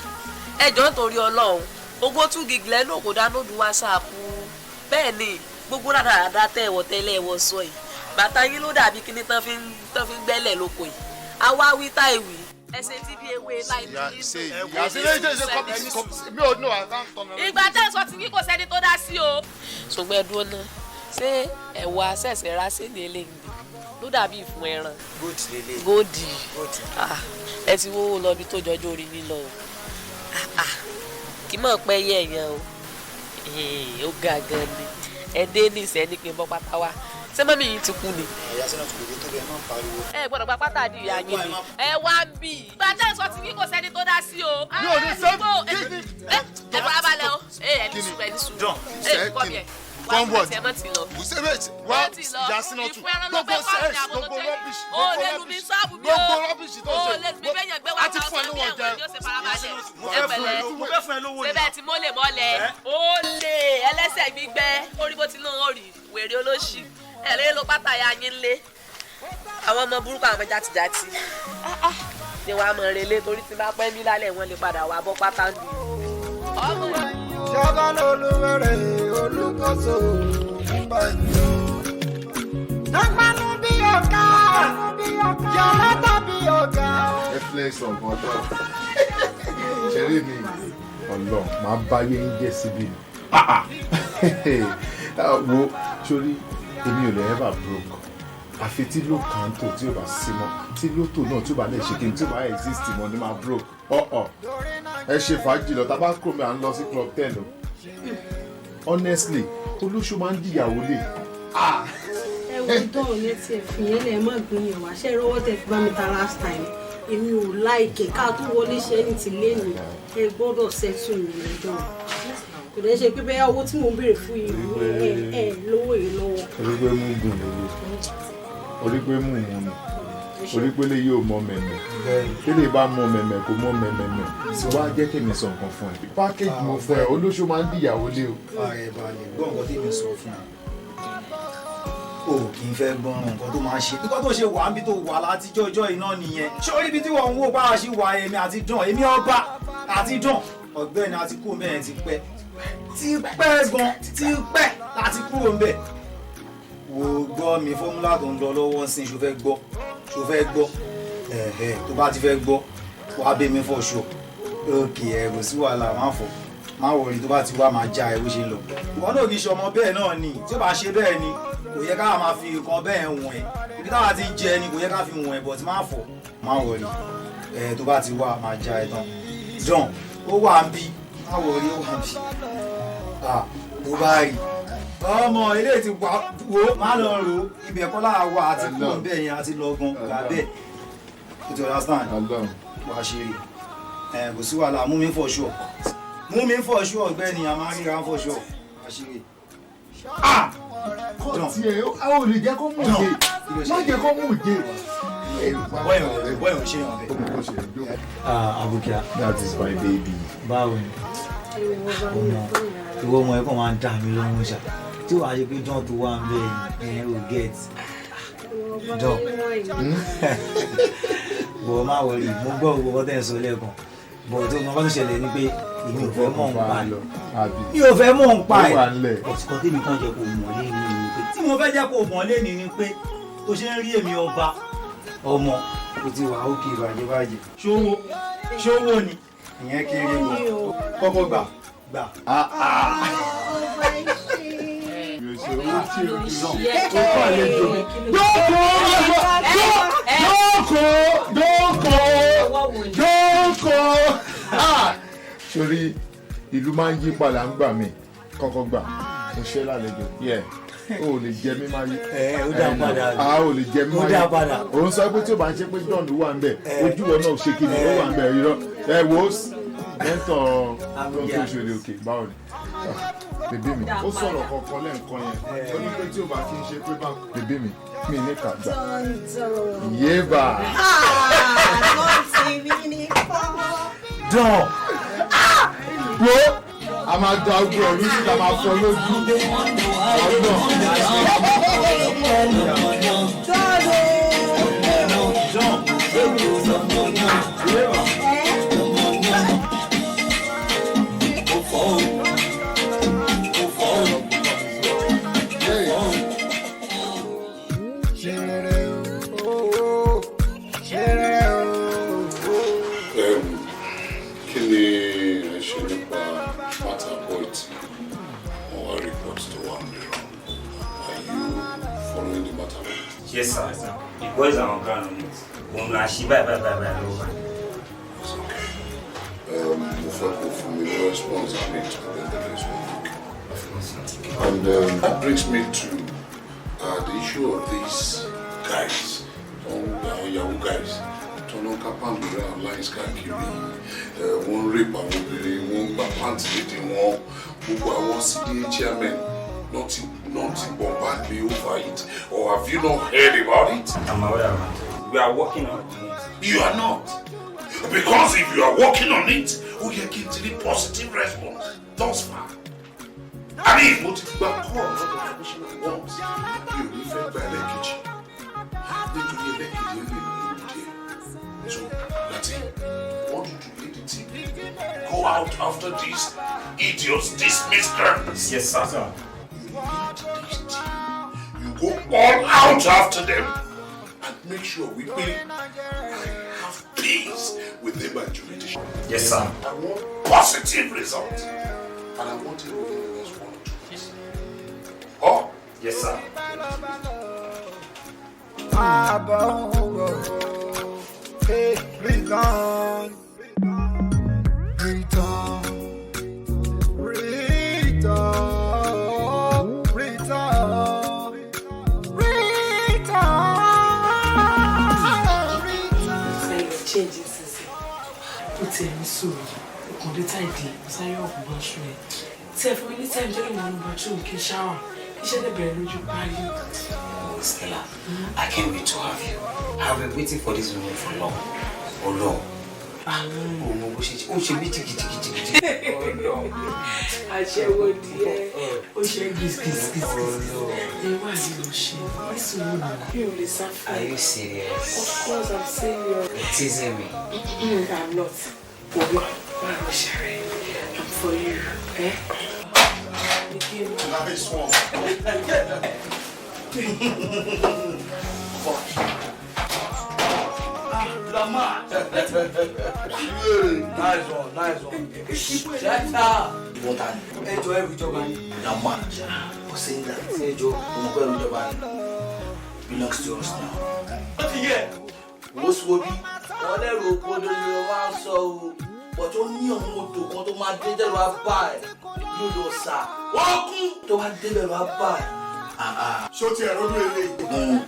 Ẹ jọ̀ọ́ nítorí Ọlọ́run, ogó 2 gig lẹ́nu òkò dáná du WhatsApp. Bẹ́ẹ̀ ni gbogbo rádaràda tẹ́ ẹ wọ̀ tẹ́lẹ̀ ẹ wọ̀ sọ yìí. Bàtà yín ló dàbí kíní tán fi ń gbẹ́lẹ̀ lóko yìí. Àwa wí táì wí. Ẹsẹ̀ tí bí ewé láì ní. Ṣe ìyá ṣe ṣe ṣe kọ́pì mi ò no, I can't turn around. Ìgbà tẹ́ ẹ sọ ti wí, kò sẹ́ni tó dá sí o. Ṣùgbọ́n ẹ dúró náà, ṣé ẹ̀wà ṣẹ̀ṣẹ̀ ra sí ní eléyìí ló dàbí ìfun ẹran? Gold lélẹ̀. Gold. Ah, ẹ ti wówó lọ ibi tó jọjọ́ orí yín lọ o. Ah, ah, kì í mọ̀ pẹ́ yẹ ẹ̀yàn o. Ó ga gan ni. Ẹ dé ní ìsẹ́ ní kí n bọ́ pátá wá. Ṣé mummy yìí ti kú ni? Ẹ̀yà sínú kò dé tó bẹ́ẹ̀, máa ń pariwo. Ẹ gbọ́dọ̀ gba pátá di ìyá yín ni. Ẹ wá ń bì. Ìgbà tẹ́ ẹ sọ ti wí, kò sẹ́ni tó dá sí o. Mi ò ní sẹ́. Ẹ fara balẹ̀ o. Ẹ ní sùúrù, ẹ ní sùúrù. Ẹ kọ́ mi ẹ̀. Come what? Ẹ mọ̀ ti lọ. Wá Yasinatu, gbogbo sex, gbogbo rubbish, O gbogbo lè lu mi rubbish, sọ́ọ̀bù mi o. gbogbo rubbish tó O ṣe. lè mi bẹ́yàn gbé A ti fún ẹ 1000 lówó bí ọjà. àwọn yóò ṣe farabalẹ̀. Mo Ẹ fẹ́ fún ẹ pẹ̀lẹ́. lówó. Mo fẹ́ fún ẹ lówó ni. Ṣé bẹ́ẹ̀ tí mọ́lẹ̀ mọ́lẹ̀? Ó lè ẹlẹ́sẹ̀ gbígbẹ́. Orí bó ti lóun ó rí wèrè olóṣì. Ẹ lè lo pátá ya yín lé. Àwọn ọmọ burúkú, àwọn ọmọ játijàti. Ni wàá mọ̀ relé torí tí bá pẹ́ mí lálẹ́, wọ́n lè padà wá bọ́ pátá ń bì. Ọmọ Ṣọ́gá lolúwẹ̀rẹ̀ olùkóso ń bọ̀ yìí o. Dágbánú bí ọ̀gá, yàrá tàbí ọ̀gá. Ẹ flex ọ̀gbọ́n tó ṣeré mi, ọlọ máa bá yé ń jẹ́ síbí ni. Wo sórí, èmi ò lè ever broke, àfi tí ló kàńtò tí ò bá sí mọ́, tí lótò náà tí ò bá lè ṣe kí n tí ò bá exist mọ́ ni máa broke. Ọ̀ọ̀ ẹ ṣe fàájì lọ, tá a bá kúrò mi, à ń lọ sí club 10 o. Honestly, olóṣù máa ń dìyàwó lè. Ẹ wo dán yẹn tí ẹ fi yẹn lẹ, ẹ má gbìyànjú wá ṣe rọwọ́ tẹ fi bá mi ta last time. Èmi ò láìkè ká tó wọlé ṣe ní ti lé ní. Ẹ gbọ́dọ̀ settle mi lọ́dọ̀. Kò dẹ́ ṣe pé bẹ́ẹ̀ owó tí mò ń béèrè fún yìí, ẹ lówó yìí lọ́wọ́. Orí pé mú gùn lélẹ̀, orí pé mú mú ni, orí pé lè yóò mọ mẹ̀mẹ̀, tí lè bá mọ mẹ̀mẹ̀ kò mọ mẹ̀mẹ̀mẹ̀ tí wàá jẹ́ kí mi sọ nǹkan fún ẹ. Package mo fún ẹ, olóṣó máa ń dìyàwó lé o. Fara ẹ balẹ̀, gbọ́ nǹkan tí mi sọ fún ẹ. O kì í fẹ́ gbọ́n nǹkan tó máa ṣe. Nǹkan tó ṣe wà níbi tó wà látijọ́ ọjọ́ iná nìyẹn. Ṣé orí ibi tí wọ́n ń wò bá a ṣe wà, èmi àti dán, èmi ọba àti dán ọ̀gbẹ́ni àti kú mẹ́rin ti pẹ́, ti pẹ́ gan, ti pẹ́ láti kúrò ń bẹ̀. Wo, gbọ́ mi, formula tó ń lọ lọ́wọ́ ń sìn, ṣo fẹ́ gbọ́? Ṣo fẹ́ gbọ́? Ẹ̀hẹ̀, tó bá ti fẹ́ gbọ́, wàá bẹ̀ mí fọ̀ ṣọ. Òkè ẹ̀, kò sí wàhálà, má fọ̀, má wọrí. Tó bá ti wá, máa já ẹ bó ṣe ń lọ. Ìwọ náà kì í ṣe ọmọ bẹ́ẹ̀ náà ni. Tí ó bá ṣe bẹ́ẹ̀ ni, kò yẹ ká máa fi nǹkan bẹ́ẹ̀ wọ̀n ẹ́. Ibi táwa ti ń jẹ ni kò yẹ ká fi wọ̀n ẹ́ bọ̀ tí má fọ̀, má wọrí. Ẹ̀, tó bá ti wá, máa já ẹ tán. Dán, ó wà ń bí, má wọrí, ó wà ń bí. Tó bá rí ọmọ ilé ti wà, wo má lọ rò ó, ibẹ̀ kọ́ láà wà àti kúrò ń bẹ̀ yẹn àti lọ gan gbà bẹ́ẹ̀. O ti understand? Wàá ṣe rí ẹ, kò sí wàhálà. Mú mi for sure, mú mi for sure, ọ̀gbẹ́ni, a máa ríra for sure. Wàá ṣe rí. Kọ́ tiẹ̀, ó lè jẹ́ kó mú jẹ, má jẹ́ kó mú jẹ. Bọ́yọ̀ ṣe yàn bẹ́ẹ̀. Abukia. That is my baby. Báwo ni? Ọmọ ìwọ, ọmọ ẹ kàn máa ń dà mí lọ́rùn ṣá, tí wàá ṣe pé dán tó wà ń bẹ́ẹ̀ ni ẹ ò get dán bọ̀. Má wọrí, mo gbọ́ gbogbo bọ́tẹ́ ń sọ lẹ́ẹ̀kan bọ̀. Tó mọ bá tó ṣẹlẹ̀ ni pé èmi ò fẹ́ mọ̀ ń pa ẹ̀, mi ò fẹ́ mọ̀ ń pa ẹ̀. Ọ̀sùn tèmi kan jẹ́ kó mọ̀ lẹ́ni ni pé tí mo fẹ́ jẹ́ kó mọ̀ lẹ́ni ni pé tó ṣe ń rí èmi ọba, ọmọ kò ti wà ókè bàjẹ́ bàjẹ́. Ṣówó ṣówó ni ìyẹn kéré gan, kọ́kọ́ gbà gbà. Ó kọ́ àlejò mi. Jókòó, jókòó, jókòó, jókòó. Sórí ìlú máa ń yí padà ń gbà mí, kọ́kọ́ gbà mo ṣe lálejò yẹ o ò lè jẹ mí máa yí. Ẹ ó dá padà. A ò lè jẹ mí Ó máa yí. dá padà. Òun sọ pé tí o bá ń ṣe pé John wà ń bẹ̀, ojú wọn náà ṣe kí ni ó wà ń bẹ̀, irọ́. Ẹ wo mẹ́ńtọ̀ tó ń tó ṣòro òkè, báwo ni bèbí mi? Ó sọ̀rọ̀ kankan lẹ́ǹkan yẹn, ó ní pé tí o bá kí n ṣe pé bá bèbí mi mi ní kàgbà yéèbà. Dán. Wo, a máa da ogun ẹ̀rú síta, máa fọ lójú ọgbọ̀n. boy tí wọ́n wá report tó wà nílò. Are you following the matter? Yes, sir. The boys are on ground on it. Òun là ń ṣe báyìí báyìí báyìí báyìí lọ́wọ́ báyìí. Mo fẹ́ kó fún mi ní response I need within the next one week. And that brings me to the issue of these guys, àwọn yahoo guys, tó ló ń ká pàǹtí lórí àwọn lines káàkiri, wọ́n ń rape àwọn obìnrin, wọ́n ń gba pàǹtí lédè wọn, gbogbo àwọn CDA chairmen not bombard me over it. Or have you not heard about it? I'm aware of it. We are working on it. You are not. Because if you are working on it, ó yẹ kí n ti rí positive response thus far. I mean, mo ti gba call lọ́dọ̀ commissioner once, mi ò ní fẹ́ gba ẹlẹ́kejì nítorí ẹlẹ́kejì lè léwu díẹ̀. So, Lati, I want you to lead the team. Go out after these idiots, these miscreants. Yes, sir. You lead this team. You go all out after them and make sure wípé I have peace within my jurisdiction. Yes, sir. I want positive results. And I want it within the next 1 or 2 weeks. Oh? Yes, sir. Àbọ̀ ń bọ̀, hey, return, return, return, return, return, return. Sáré change sísè. Ó tiẹ̀ ní sùúrù. Ọkàn dé táìdì, mo sáré ọ̀pọ̀ bá aṣọ ẹ̀. Tí ẹ fún mi ní time jẹ́ kí n wọnú bathroom kí n shower. Iṣẹ́ dẹ̀ bẹ̀rẹ̀ lójú páálí. Oh, Stella, I can't wait to have you. I've been waiting for this moment for long. Oh, long. Ah, oh, mo bó ṣe ó ṣe mí jìgìjìgìjìgì. Aṣẹ́wó díẹ̀. Ó ṣe gìsgìsgìsgìs. Ẹ wá ní lọ ṣe. Ní sùúrù nà. Mi ò lè sá fún Are you serious? Of course I'm serious. You're teasing me. I'm not. Òwe wà lọ ṣàrẹ̀. I'm for you. Eh? Nice one. Nice one, nice one. Shut up. Ìwọ ta ni? Ẹ jọ ẹrù ìjọba ni. Na man, for saying that. Ẹ jọ ọmọ pẹ̀lú ìjọba ni. Belongs to us now. Ó ti yẹ wo sùwọ́bí wọn lẹ́rù òkodò ni wọ́n máa ń sọ o, but ó ní àwọn odò kan tó máa dé dẹ́rù á bá ẹ̀ yóò lọ sà wọ́n kún tó bá dé dẹ́rù á bá ẹ̀. Ṣé o ti ẹ̀rọ ló eléyìí?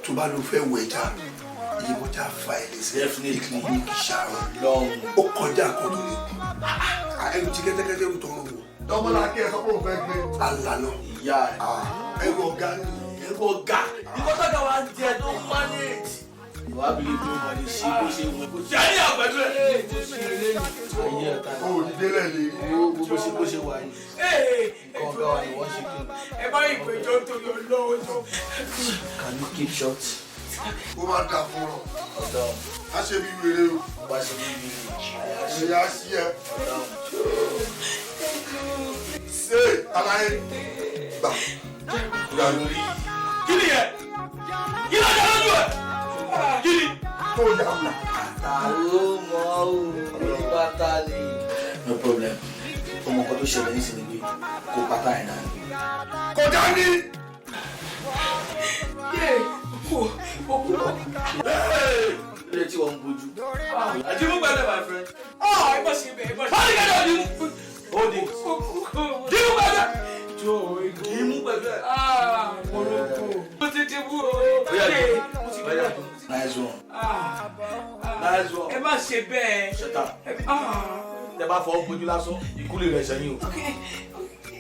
Tó bá ló fẹ́ wọ ẹja, ìyíbọjá fa ẹ̀ lẹ́sẹ̀. Definitely. Ní kì í ṣàrùn. Lọ́hùn. Ó kọjá àkọ́tò lè kú. Ẹrù tí kẹ́tẹ́kẹ́tẹ́ rù tọrọ wò. Tọmọlá kí ẹ sọ pé òun fẹ́ gbé. Àlà lọ. Ìyá ẹ̀. Ẹrù ọ̀gá ni. Ẹrù ọ̀gá. Ìkọ́ sọ́jà wa ń jẹ tó ń manage. Ìwà abilé tó mọ̀ ní ṣe bó ṣe wù kó ṣe é ní àpẹẹrẹ. Ayé ẹ̀ ta O ò ní délẹ̀ lè rí. bó ṣe bó ṣe wà yìí. Nǹkan ọ̀gá wa ni wọ́n ṣe kí ni. Ẹ bá ìpèjọ nítorí ọlọ́wọ́ jọ. Can you keep short? Ó máa dà fún ọ. Ọ̀dọ́. A ṣe bí wèrè o. Bá ṣe bí wèrè. Èrè á sí ẹ. Ṣé aláyé gbà gbà lórí? Kí ni yẹ? Kí ló dé lójú ẹ̀? Kí ni? Tó yà wò. Àtàrò mọ́ o, orí bàtà ni. No problem. Ọmọ kan tó ṣẹlẹ̀ nísìnyí pé kó pátá ẹ̀ náà. Kọjá ní. Òkú. Ilé tí wọ́n ń bójú. Àdìmú gbẹ́dẹ̀, my friend. Ọ̀ ẹ bọ́ ṣe bẹ́ẹ̀, ẹ bọ́ ṣe. Wọ́n ní kẹ́kẹ́ àdìmú. Hold it. Dìmú gbẹ́dẹ̀. Dìmú gbẹ́dẹ̀. Morocco. Mo ti dìbò o. Oya dìmú. Oya dìmú. Nice one. Nice one. Ẹ má ṣe bẹ́ẹ̀. Shut up. Tẹ bá fọwọ́ bójú lásán, ikú lè rẹ̀ sẹ́yìn o.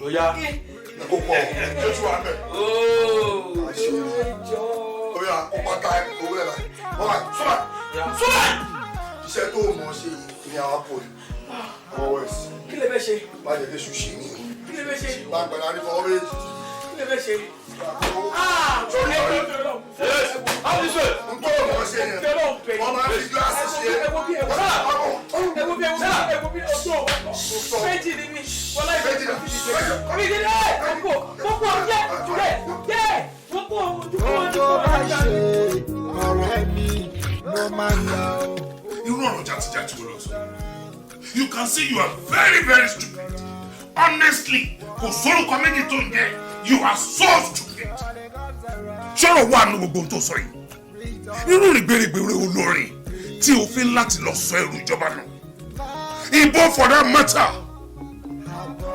Oya. Kò pọ̀, ṣé tí wàá bẹ̀? Oya, kó pátá owó ẹ̀ báyìí. Wọ́n wà súnmọ́. Súnmọ́. Iṣẹ́ tó mọ̀ ṣe ni àwọn àpò yìí. Àwọn wẹ̀sì. Kí lè fẹ́ ṣe? Má jẹ́ kí ṣu ṣì ní. Kí lè fẹ́ ṣe? Bá a gbàdá ní fọwọ́ méjì. Kí lè fẹ́ ṣe? Yes. How this way? N tó mọ̀ ṣe yẹn. Wọ́n máa ń fi gíláàsì ṣe. Ẹ wo bí, ẹ wo bí, ẹ wo bí, ẹ wo bí, ọjọ́ méjì ni mi. Wọlá ìfẹ́ Méjì náà. mi ti dé. Mo kú, mo kú, yẹ yẹ yẹ mo kú ojú kú Ohun ojú tó kú. bá ṣe ọ̀rẹ́ mi ló máa ń lọ. Irú ọ̀rọ̀ jàtijàti wo ló sọ? You can see you are very, very stupid. Honestly, kò sórúkọ méjì tó ń jẹ́. You are so stupid. Ṣọ́rọ̀ wà nínú gbogbo ohun tó sọ yìí. Irú rìgbèrègbèrè olórin tí o fi ń láti lọ sọ ẹrù ìjọba nù. Ìbọn for that matter.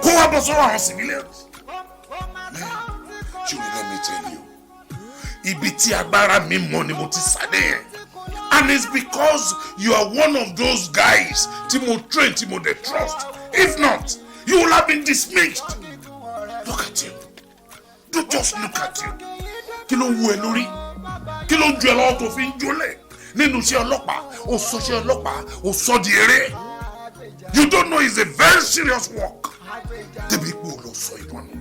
Kó wá bọ́ sọ́wọ́ àwọn civilians. Man, Jimmy, let me tell you. Ibi tí agbára mi mọ ni mo ti sáré yẹn. And it's because you are one of those guys tí mo train, tí mo dey trust. If not, you will have been dismissed. Look at you. Don't just look at you. Kí ló ń wú ẹ lórí? Kí ló ń ju ẹ lọ́wọ́ tó fi ń jólẹ̀? Nínú iṣẹ́ ọlọ́pàá, ó sọ iṣẹ́ ọlọ́pàá, ó sọ di eré. You don't know it's a very serious work. Débi pé o lọ sọ ìbọn nù.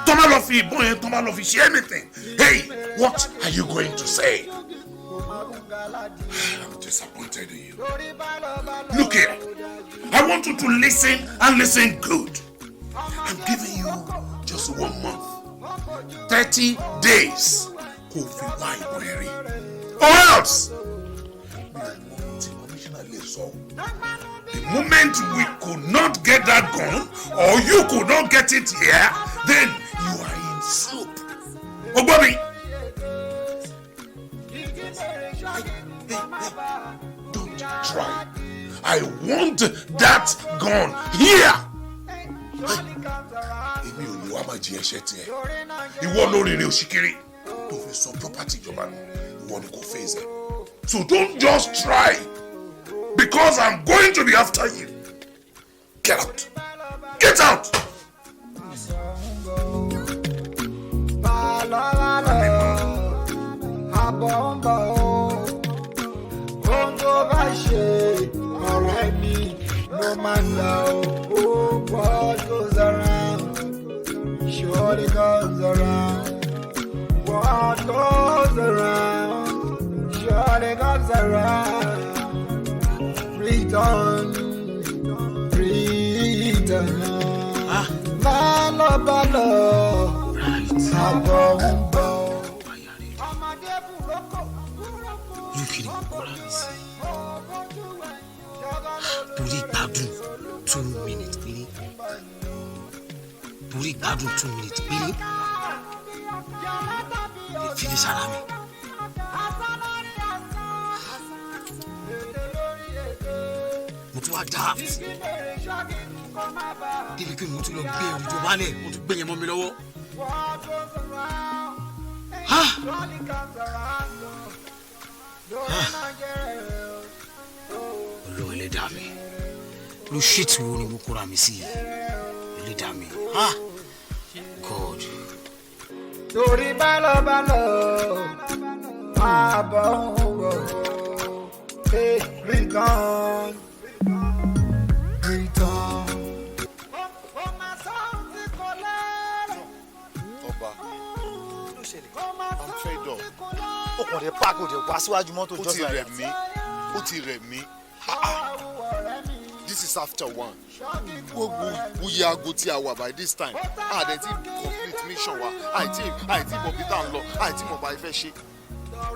Tó bá lọ fi ìbọn yẹn, tó bá lọ fi ṣe anything. Hey, what are you going to say? I'm disappointed in you. Look here. I want you to listen and listen good. I'm giving you just one month. 30 days. Kò fi wá ìbọn yẹn rí. Or else. Mi ò mọ ohun tí commissioner lè sọ. The moment we could not get that gun or you could not get it here, then you are in soup. O gbọ́ mi. Don't try. I want that gun here. Èmi ò ní wá máa jí ẹ̀ṣẹ̀ tiẹ̀. Ìwọ lórí rẹ̀ òṣìkiri tó fi sọ property ìjọba nù. Ìwọ ni kò face ẹ̀. So don't just try, because I'm going to be after you. Get out. Get out. Bálọ̀ àbọ̀ ń bọ̀ o. Ohun tó bá ṣe ọ̀rẹ́ mi ló máa ń lọ o. What goes around surely comes around. What goes around surely comes around. Return, return. Bálọ̀ bálọ̀ àbọ̀ ń bọ̀. Irú kí ni mo kóra mi sí torí ìgbádùn 2 minutes péré? Torí ìgbádùn 2 minutes péré lè fi ní sára mi. Mo tún wá daft débi pé mo tún lọ gbé ẹrù ìjọba lẹ̀, mo tún gbé yẹn mọ́ mi lọ́wọ́. Ah! Ah! Olúwa ẹlẹ́dàá mi, ló ṣètò wo ni mo kóra mi sí yìí, ẹlẹ́dàá mi? Ah, God. Torí bálọ̀bálọ̀ àbọ̀ ń bọ̀. Hey, return, return. Ọba, I'm fed up. Ó kàn dé park, ó dé wá síwájú mọ́tò Ó just ti like rẹ̀ that. mí, ó ti rẹ̀ mí. Ah, ah. This is after one. Gbogbo wuyi aago tí a wà by this time, a dẹ̀ ti complete mission wa, àìtí mọ̀ bí tá à ń lọ, àìtí mọ̀ bá a fẹ́ ṣe.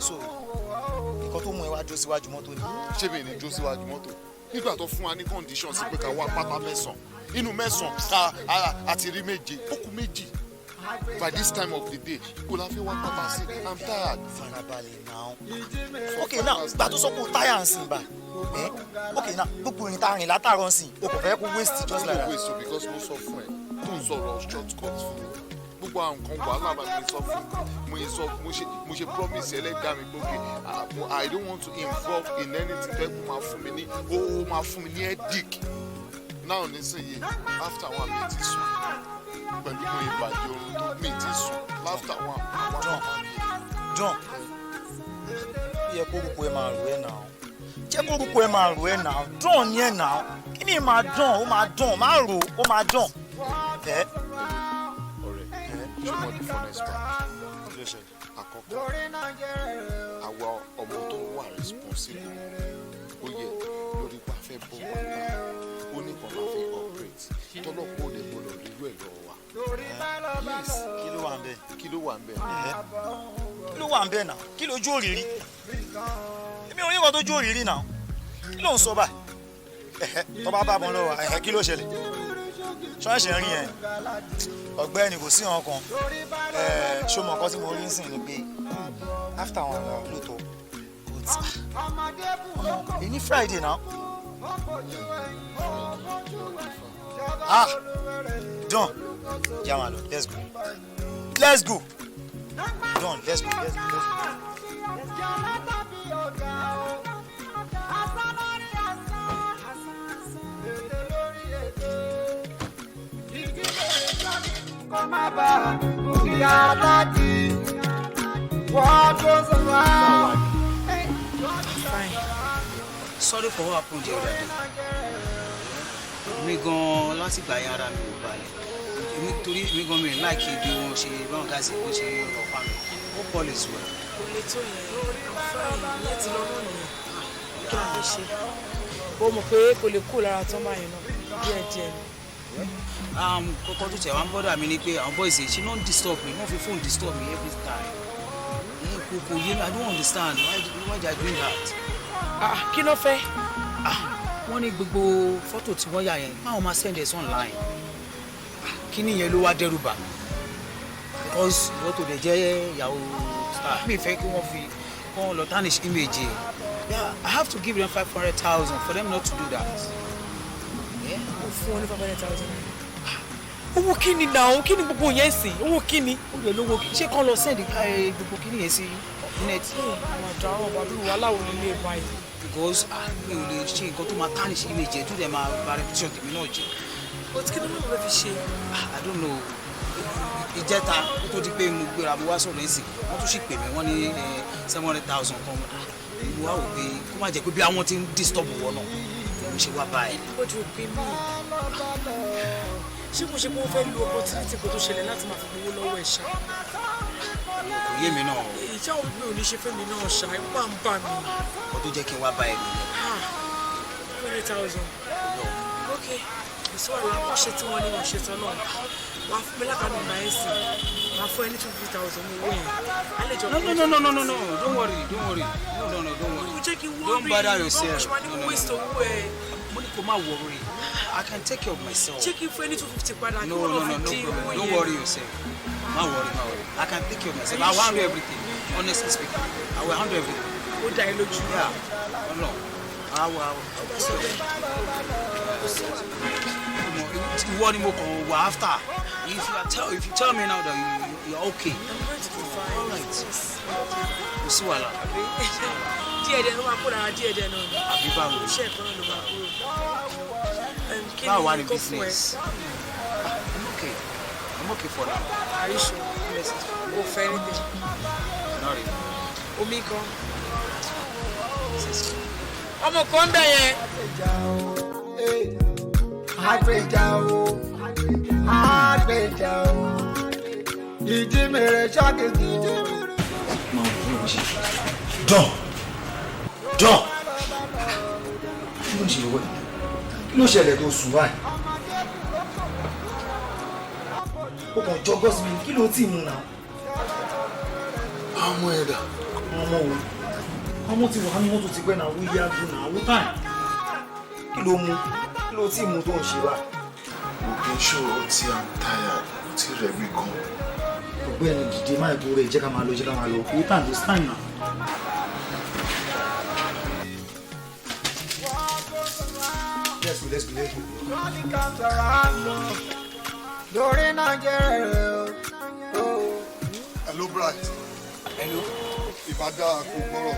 So nǹkan tó mú ẹ wá jó síwájú mọ́tò ni? Ṣé mi ní jó síwájú mọ́tò nígbà tó fún wa ní condition sí pé ká wá pátá mẹ́sàn-án? Inú mẹ́sàn-án a ti rí méje, ó kù méjì. By this time of the day, kò la fi wá pátá sí? I'm tired. Farabalẹ̀ náà. Ok now, gbà tó sọ pé o táyà ń sìn bá ẹ, ok now, gbogbo ìrìn tá a rìn látàárọ̀ ń sìn, o kò fẹ́ kó waste just like No that. waste o, because mo sọ fún ẹ tó ń sọ̀rọ̀ short cut fún mi, gbogbo àwọn nǹkan wàhálà bá mi sọ fún mi, mo sọ mo ṣe promise ẹlẹ́dàá mi pé okay, I don't want to involve in anything tó yẹ kó máa fún mi ní ó máa fún mi ní headache now. Nísìnyí, after one, mi ti sùn pẹ̀lú mo ìbàdí oorun tó mi ti sùn after one one. John, John, ó yẹ kórúkọ ẹ máa rò ẹ náà, jẹ́ kórúkọ ẹ máa rò ẹ náà. Dán ni ẹ náà, kí ni máa dán? Ó máa dán, máa rò ó, máa dán ẹ. Ọ̀rẹ́, ṣé mo di funnest part? Àkọ́kọ́, àwa ọmọ tó wà responsible, ó yẹ lórí pa fẹ́ bọ́ bàtà, ó ní kan máa fi operate tọ́lọ́pọ̀ òde gbọ́dọ̀ rírú ẹ̀ lọ́wọ́ wa. Yes. Kí ló wà ń bẹ̀? Kí ló wà ń bẹ̀? Kí ló wà ń bẹ̀ náà? Kí lójú òrìrì? Èmi ò rí nǹkan tó jó òrìrì náà. Kí ló ń sọ báyìí? Ẹ̀hẹ́, tó bá bá wọn lọ́wọ́, ẹ̀hẹ́, kí ló ṣẹlẹ̀? Ṣọ́ọ̀ṣì ń rí yẹn, ọ̀gbẹ́ni, kò sí nǹkan kan. Ṣó mọ nǹkan tí mo rí ń sìn ni pé after 1 hour lóòótọ́, but èyí Friday náà. Ah, done. Jẹ́ lọ, let's go, let's go. Done, let's go, let's go, let's go. Kó má bàa aládì wọ́n tó sọ̀rọ̀. Fine. Sorry for what happened the other day. Mi gan látìgbà yẹn, ara mi ò balẹ̀. Èmi torí èmi gan mi like bí wọ́n ṣe báwọn guys bó ṣe ń lọ pa mi. Hope all is well. Kò lè tó yẹn. I'm fine. Ìyẹn ti lọ náà nìyẹn. Kí la fẹ́ ṣe? Ó mọ̀ pé kò lè kú lára tán báyìí náà, díẹ̀díẹ̀ ni. Kọ́kọ́ tó tẹ̀ wá ń bother mi ni pé àwọn boys yìí ṣe non disturb me, wọ́n fi phone disturb me every time. Kò yé mi, I don't understand why they are doing that. Ah, kí ló fẹ́? Ah, wọ́n ní gbogbo fọ́tò tí wọ́n yà yẹn, báwọn máa send ẹ̀ online. Ah, kí ni yẹn ló wá dẹ́rù bà mí, because ìwọ́n tó dẹ̀ jẹ́ ìyàwó star mi fẹ́ kí wọ́n fi kọ́ lọ tarnish image yẹn. Yeah, I have to give them 500,000 for them not to do that. Yeah. Ó fún wọn ní 500,000 naira. Owó kí ni náà? Kí ni gbogbo yẹn sìn? Owó kí ni? Ó lè lówó. Ṣé kán lọ send gbogbo kí ni yẹn sí net? Àwọn àjọ àwọn ọba bí wàhálà wo nílé báyìí? Because mi ò lè ṣe nǹkan tó máa tarnish image yẹn, tó dẹ̀ máa bà reputation tèmi náà jẹ́. Ó ti kí ni wọ́n fẹ́ fi ṣe? Ah, I don't know. Ìjẹta kó tó di pé mo gbéra, mo wá sọ̀rọ̀ ẹ̀sìn, wọ́n tún sì pè mí, wọ́n ní 700,000 kan. Mo wá wò pé kó má jẹ́ pé bí àwọn ti ń disturb wọ náà ni mo ṣe wá báyìí. Ó ju pé mí, ṣé kò ṣe pé wọ́n fẹ́ lu opportunity kó tó ṣẹlẹ̀ láti máa fi gbowó lọ́wọ́ ẹ̀ ṣá? Kò yé mi náà. Ìjà òun mi ò ní ṣe fẹ́mi náà ṣá, ẹ̀ máa ń bà mí. Kó tó jẹ́ kí n wá báyìí nìyẹn. 100,000. Ok, kò sí wàhálà. Wọ́n ṣe tí wọ́n ní wọ́n ṣe tán náà, wàá fún mi lákàánú náà ẹ̀ sìn, wàá fún ẹ ní 250,000 ní owó yẹn. Àlejò. No, no, no, no, no, no, no, don't worry, don't worry, no, no, no, don't worry. Ó jẹ́ kí n worry. Don't bother yourself. Báwo ṣe máa ní No, kó no, no. waste owó ẹ? Mo ní kó má worry, I can take care of myself. Ṣé kí n fún ẹ ní 250 padà kí No, wọ́n no, lọ no, fi no dín problem. owó Don't yẹn? worry yourself. Má worry, má worry. I can take care of myself. Are I you will handle sure? everything. Honestly speaking, I will handle everything. Ó dá ẹ lójú? Yeah. No, I will. I will. Tó bá sọ bẹ́ẹ̀, kò sí wàhálà. Ìwọ ni mo kàn wà after. If you tell me now that you are okay. I'm going to be fine. All right. Kò sí wàhálà. Díẹ̀ díẹ̀ ló máa kó lára, díẹ̀ díẹ̀ náà ni. Àbí báwo? Iṣẹ́ ìkan náà ló máa kúrò. Kí Báwo wá ni ní kó fún ẹ? business? I'm okay. I'm okay for now. Are you sure? O fẹ́ anything? Not really. Omi kan. Ọmọ kan ń bẹ̀ yẹn. Àgbèjà o, àgbèjà o, ìjímèrè ṣàkìtì. John, John, kí ló ń ṣe ìwọ? Kí ló ṣẹlẹ̀ tó sùn báyìí? Ó kàn jọgọ́ sí mi, kí ló tì mú náà? Àwọn ọmọ ẹ̀dá. Ọmọ wo? Ọmọ ti wà ní mọ́tò ti pẹ́ náà, wí yá dùn náà, wí táì. Kí ló mú? Kí ló tì mú tó ń ṣe báyìí? Mo kì í ṣòro tí I'm tired, ó ti rẹ̀ mí gan. Ọ̀gbẹ́ni, dìde, má ìkó rẹ̀, jẹ́ ká máa lọ, jẹ́ ká máa lọ. Wí táì, it's time now. Let's go, let's go, let's go. Money comes around o, lórí Nàìjíríà o. Hello, Bright. Hello. Ìbá dáa kó gbọ́rọ̀.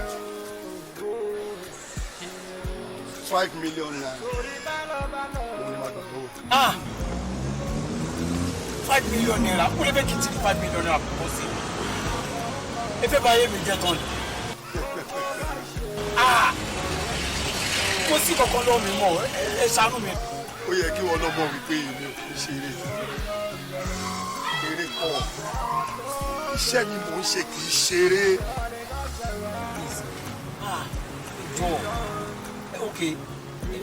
₦5 million. Òun ni màá gbà lọ́wọ́. Ah, ₦5 million? Kó lè fẹ́ kí n ti di ₦5 million kò sí ẹ fẹ́ bá ayé mi jẹ́ tán ni. Ah, kò sí kankan lọ́wọ́ mi mọ́, ẹ ṣàánú mi. Ó yẹ kí wọn náà mọ̀ wípé èmi ò kì í ṣe eré. Eré kọ́. Iṣẹ́ ni mò ń ṣe, kì í ṣeré. Ah, jọ, ok,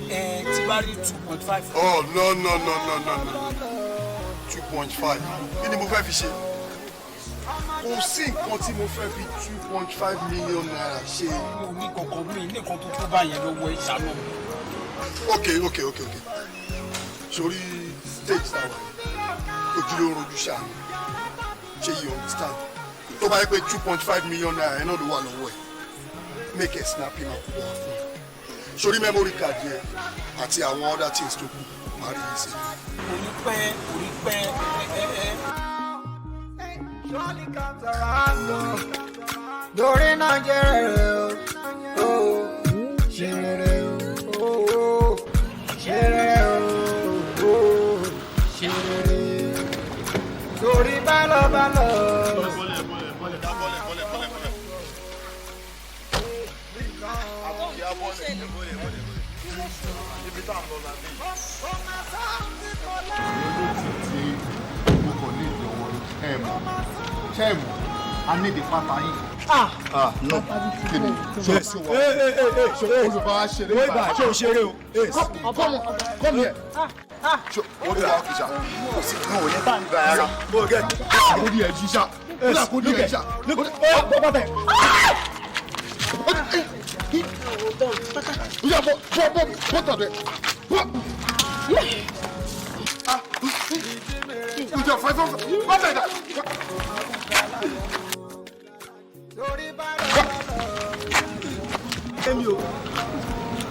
ẹ tí bá rí 2.5. Oh, no, no, no, no, no, no. 2.5. Kí ni mo fẹ́ fi ṣe? Kò sí nǹkan tí mo fẹ́ fi ₦2.5 million ṣe. Mo ní kankan mi ní nǹkan tó tó báyẹn lọ́wọ́, ẹ ṣàánú mi. Ok. Sórí Stage táwa ojú ló ń rojú ṣáà. Ṣé you understand? Tó bá yẹ pé ₦2.5 million ẹ̀ náà ló wà lọ́wọ́ ẹ̀, make it snappy, máa kó wá fún ẹ. Sórí memory card yẹn àti àwọn other things tó kù, máa rí yìí sí. Kò ní pẹ́, kò ní pẹ́ ẹ ẹ. Surely comes around o. Torí náà jẹ́ rere o, ṣe rere o, ṣe rere o, ṣe rere. Torí bálọ̀ bálọ̀. Ibi tá à ń lọ la dé. Tí mo kàn ní ìdánwò ẹ mọ̀, ṣé ẹ mọ̀, a ní ìdí pátá yìí. Ah. No, kí ni ṣé ṣe wà? Ee ee ee, ṣe o ṣe bá ṣeré? Wait back, ṣé o ṣeré o? Come on, come here. Ṣé o rí wa kìsà? Kò sí kan ò ní bá ń gbà ara. O gẹ. Kò ní ẹ̀ jíṣà. Kó ní ẹ̀ jíṣà. Ó bọ́ bàtà ẹ̀. Ó yá, bọ́ bọ́ bọ́ bọ́ tọ̀dọ̀ ẹ̀ bọ́. Ìjọ fẹ́ fẹ́ bọ́ tẹ̀ dà. Èmi o,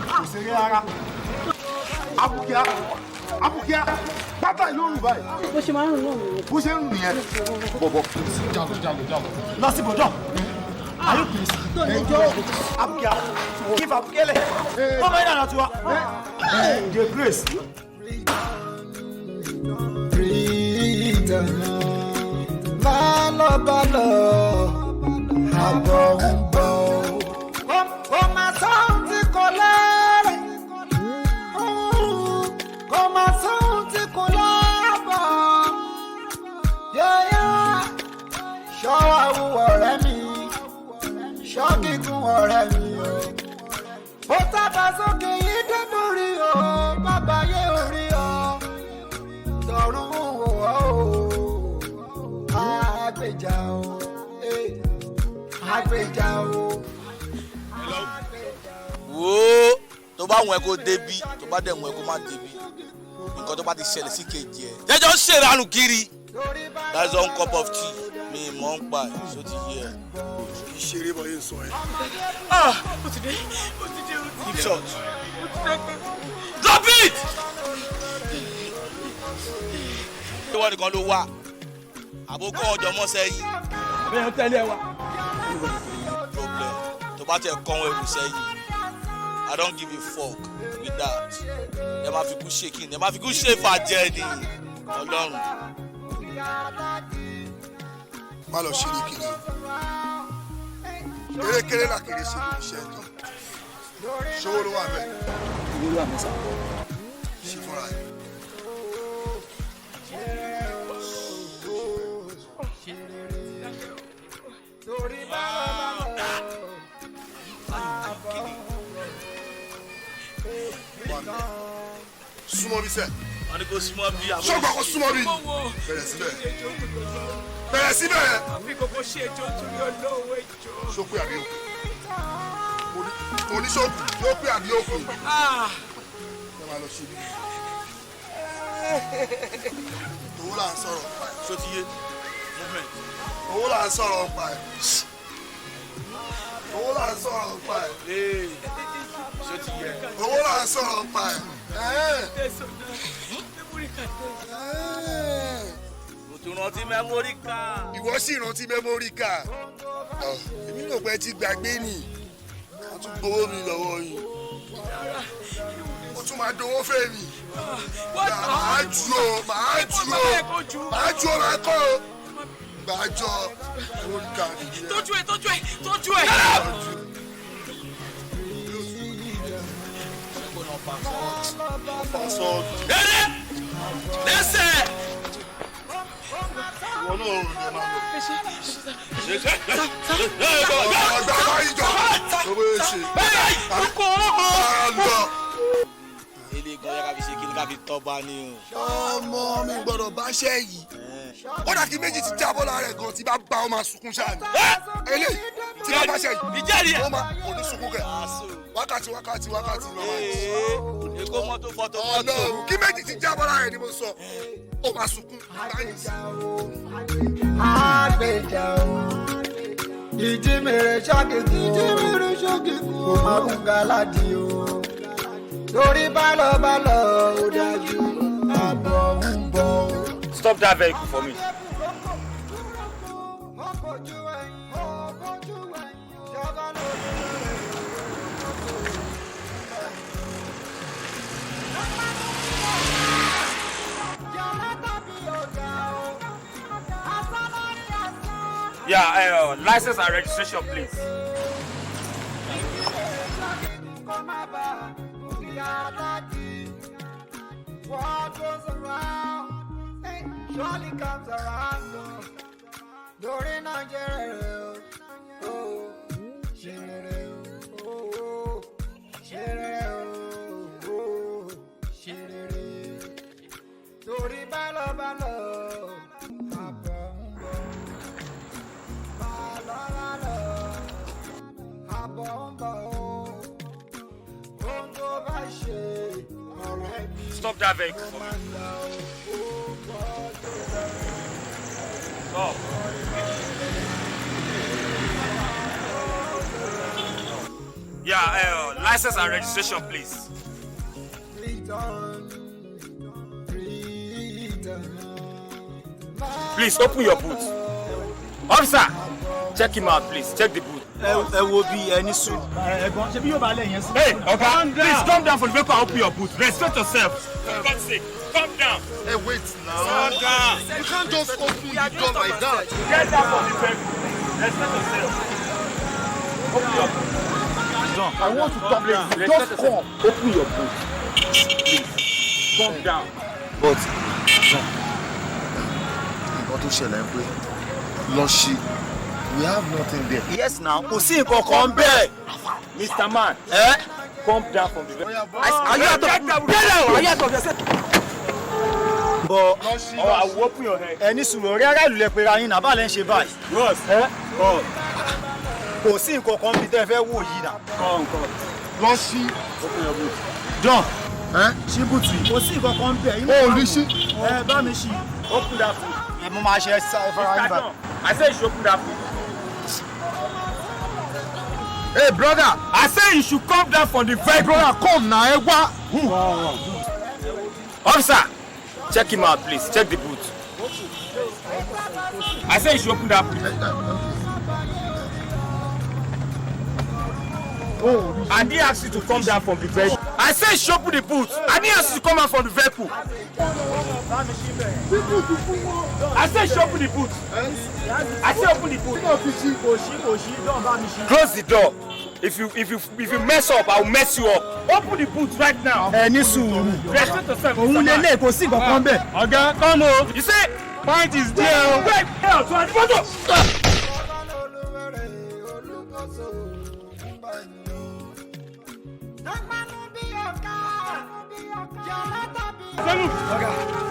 kò ṣeré rárá. Abukia, Abukia, pátá ìlú òrùn báyìí. Bó ṣe máa ń rùn náà nìyẹn. Bó ṣe ń rùn nìyẹn. Bọ̀bọ̀, jalo jalo jalo. Lọ sí bọ̀dọ̀. Are you crazy? Ẹjọ́ Abukia, kí fa Abukia lẹ̀. Kọ́mọ yín nàá tiwa. Dey grace. Freedom. Bálọ̀ bálọ̀, àbọ̀ ń bọ̀. Kò máa sóhun tí kò lérè. Kò máa sóhun tí kò lábọ̀. Yẹ́yẹ́ ṣọ́wọ́ awúwọ̀ ọ̀rẹ́ mi, ṣọ́ gígùn ọ̀rẹ́ mi o. Ó tábà sókè yìí débórí o, bàbá yé orí o. Tọ̀run wò ó o, àgbèjà o, àgbèjà o. Wo, tó bá wọn ẹ kó débi, tó bá dẹ̀ wọn ẹ kó má débi, nǹkan tó bá ti ṣẹlẹ̀ sí kejì ẹ̀ jẹ́jọ́ ń ṣèrànù kiri. That's one cup of tea mi mọ̀ ń pa ẹ̀, ṣó ti yé ẹ. Kì í ṣeré bọ́ yẹn sọ ẹ. Ah, ó ti dé, ó ti dé, ó ti dé. Keep short. Ó ti dé. Drop it. Ìwọ nìkan ló wà, àbókọ́ ọjọ́ mọ́ sẹ́yìn. Bẹ́ẹ̀ ń tẹ́lẹ̀ wa. Problem tó bá tẹ̀ kọ́ wọn èrò sẹ́yìn, I don't give a fuck with that. Ẹ máa fi kú ṣe kí ni, ẹ máa fi kú ṣe fàjẹ́ ni Ọlọ́run. Má lọ ṣeré kiri o. Erékeré làkèrè ṣe lórí iṣẹ́ ẹjọ́. Ṣówó ló wà bẹ́ẹ̀? Owó ló wà mẹ́sà. Ṣe fúnra ẹ̀. Súnmọ́ bí sẹ́. Wọ́n ní kó súnmọ́ bí àwọn. Ṣọ́gbà kó súnmọ́ bí. Bẹ̀rẹ̀ síbẹ̀. Bẹ̀rẹ̀ síbẹ̀. Àfi kòkó ṣe ẹjọ́ torí Ọlọ́run, ẹjọ́. Ṣókè àbí òkú? Oníṣòkù ṣókè àbí òkú? Ah. Ẹ máa lọ ṣe bí. Owó là ń sọ̀rọ̀ pa ẹ̀. Ṣó ti yé? Movement. Owó là ń sọ̀rọ̀ pa ẹ̀. Owó là ń sọ̀rọ̀ pa ẹ̀. Ṣó ti yé? Owó là ń sọ̀rọ̀ pa ẹ̀. Mo tún rántí memory card. Ìwọ sì rántí memory card. Èmi rò pé ẹ ti gbàgbé ni. A tún gbowó mi lọ́wọ́ yìí. Ó tún máa dowó fẹ́ mi. Màá ju o, màá ju o, màá ju o, màá kọ́ o. Gbàjọ memory card yẹn. Tọ́jú ẹ, tọ́jú ẹ, tọ́jú ẹ. Eré lẹ́sẹ̀. Ìwọ náà ò lè máa lọ. Ọgbà báyìí jọ. Owó yẹn ṣe. Máa lọ. Ilé gan yẹ ká fi ṣe kí ni, ká fi tọ́ba ni o. Ọmọ mi gbọ́dọ̀ bá ṣẹ́ yìí. Kódà kí méjì ti jábọ́ lára ẹ̀ gan, tí bá bá ọ máa sunkún ṣáà ni. Eléyìí. Tí bá bá ṣe yìí. Ìjẹ́rìí ẹ̀. Ó máa kò ní sunkún kẹ̀. Wákàtí wákàtí wákàtí ló máa jí. Èkó mọ́tò fọ́tò mọ́tò. Ọlọ́run kí méjì ti jábọ́ lára ẹ̀ ni mo sọ. Ó máa sunkún. Àgbèjà o. Ìjímèrè ṣàkìkù. Ìjímèrè ṣàkìkù. Kò má kún gàládì o. Torí bálọ̀ bálọ̀ ó dájú. Àbọ̀ ń bọ̀ o. Stop that vehicle for me. Yeah, license and registration, please. What goes around surely comes around. Torí náà jẹ́ rere o, ṣe rere o, ṣe rere o, ṣe rere. Torí bálọ̀ bálọ̀ àbọ̀ ń bọ̀. Bálọ̀ bálọ̀ àbọ̀ ń bọ̀ o. Ohun tó bá ṣe ọ̀rẹ́ mi. Stop that vehicle for me. Stop. Yeah, license and registration, please. Please open your boot. Officer, check him out, please. Check the boot. Ẹ wo bí ẹni sùn. Ẹ̀gbọ́n ṣe bí yóò bá lẹ̀ yẹn sí. Hey, Oga, please come down from the vehicle and open your boot. Respect yourself. For God's sake, calm down. Hey, wait now. Calm down. You can't just open the door like that. Get down from the vehicle. Respect yourself. Open your boot. I want to talk to you. Respect Just yourself. come. Open your boot. Please. Calm down. But nǹkan tó ṣẹlẹ̀ ń pé lọ ṣe we have nothing there. Yes now, kò sí nǹkan kan bẹ́ẹ̀. Mr. Man, eh? Come down from the vehicle. Are you out of Get down. Get down! Are you out of yourself? But Oh, I will open your head. ẹni sùúrù ọ̀rẹ́ ará ìlú lẹ pera yín náà bá lẹ́ ń ṣe báyìí. Bros, come. Kò sí nǹkan kan bí tẹ́ ẹ fẹ́ wò yìí náà. Come, come. Lọ ṣí. Open your boot. John, ṣí bùtù yìí. Kò sí nǹkan kan bẹ́ẹ̀. O ò rí ṣí. Ẹ bá mi ṣí. Open that boot. Ẹ mo máa ṣe ẹ fara yín Mr. bá. John, I say you should open that boot. Hey brother. I say you should come down from the vehicle. Brother come na ẹ wá. Officer, check him out, please. Check the boot. I say you should open that boot. I didn't ask you to come down from the vehicle. I say you should open the boot. I didn't ask you to come out from the vehicle. I say you should open the boot. I say open the boot. Kò sí kò sí John bá mi ṣí. Close the door. If you mess up, I will mess you up. Open the boot right now. Ẹ ní sùúrù. Respect yourself. Òun Mr. Man. lélẹ̀ kò sí nǹkan kan bẹ́ẹ̀. Oga, come o. You say point is there o. Wait, hell, so I want to. Move!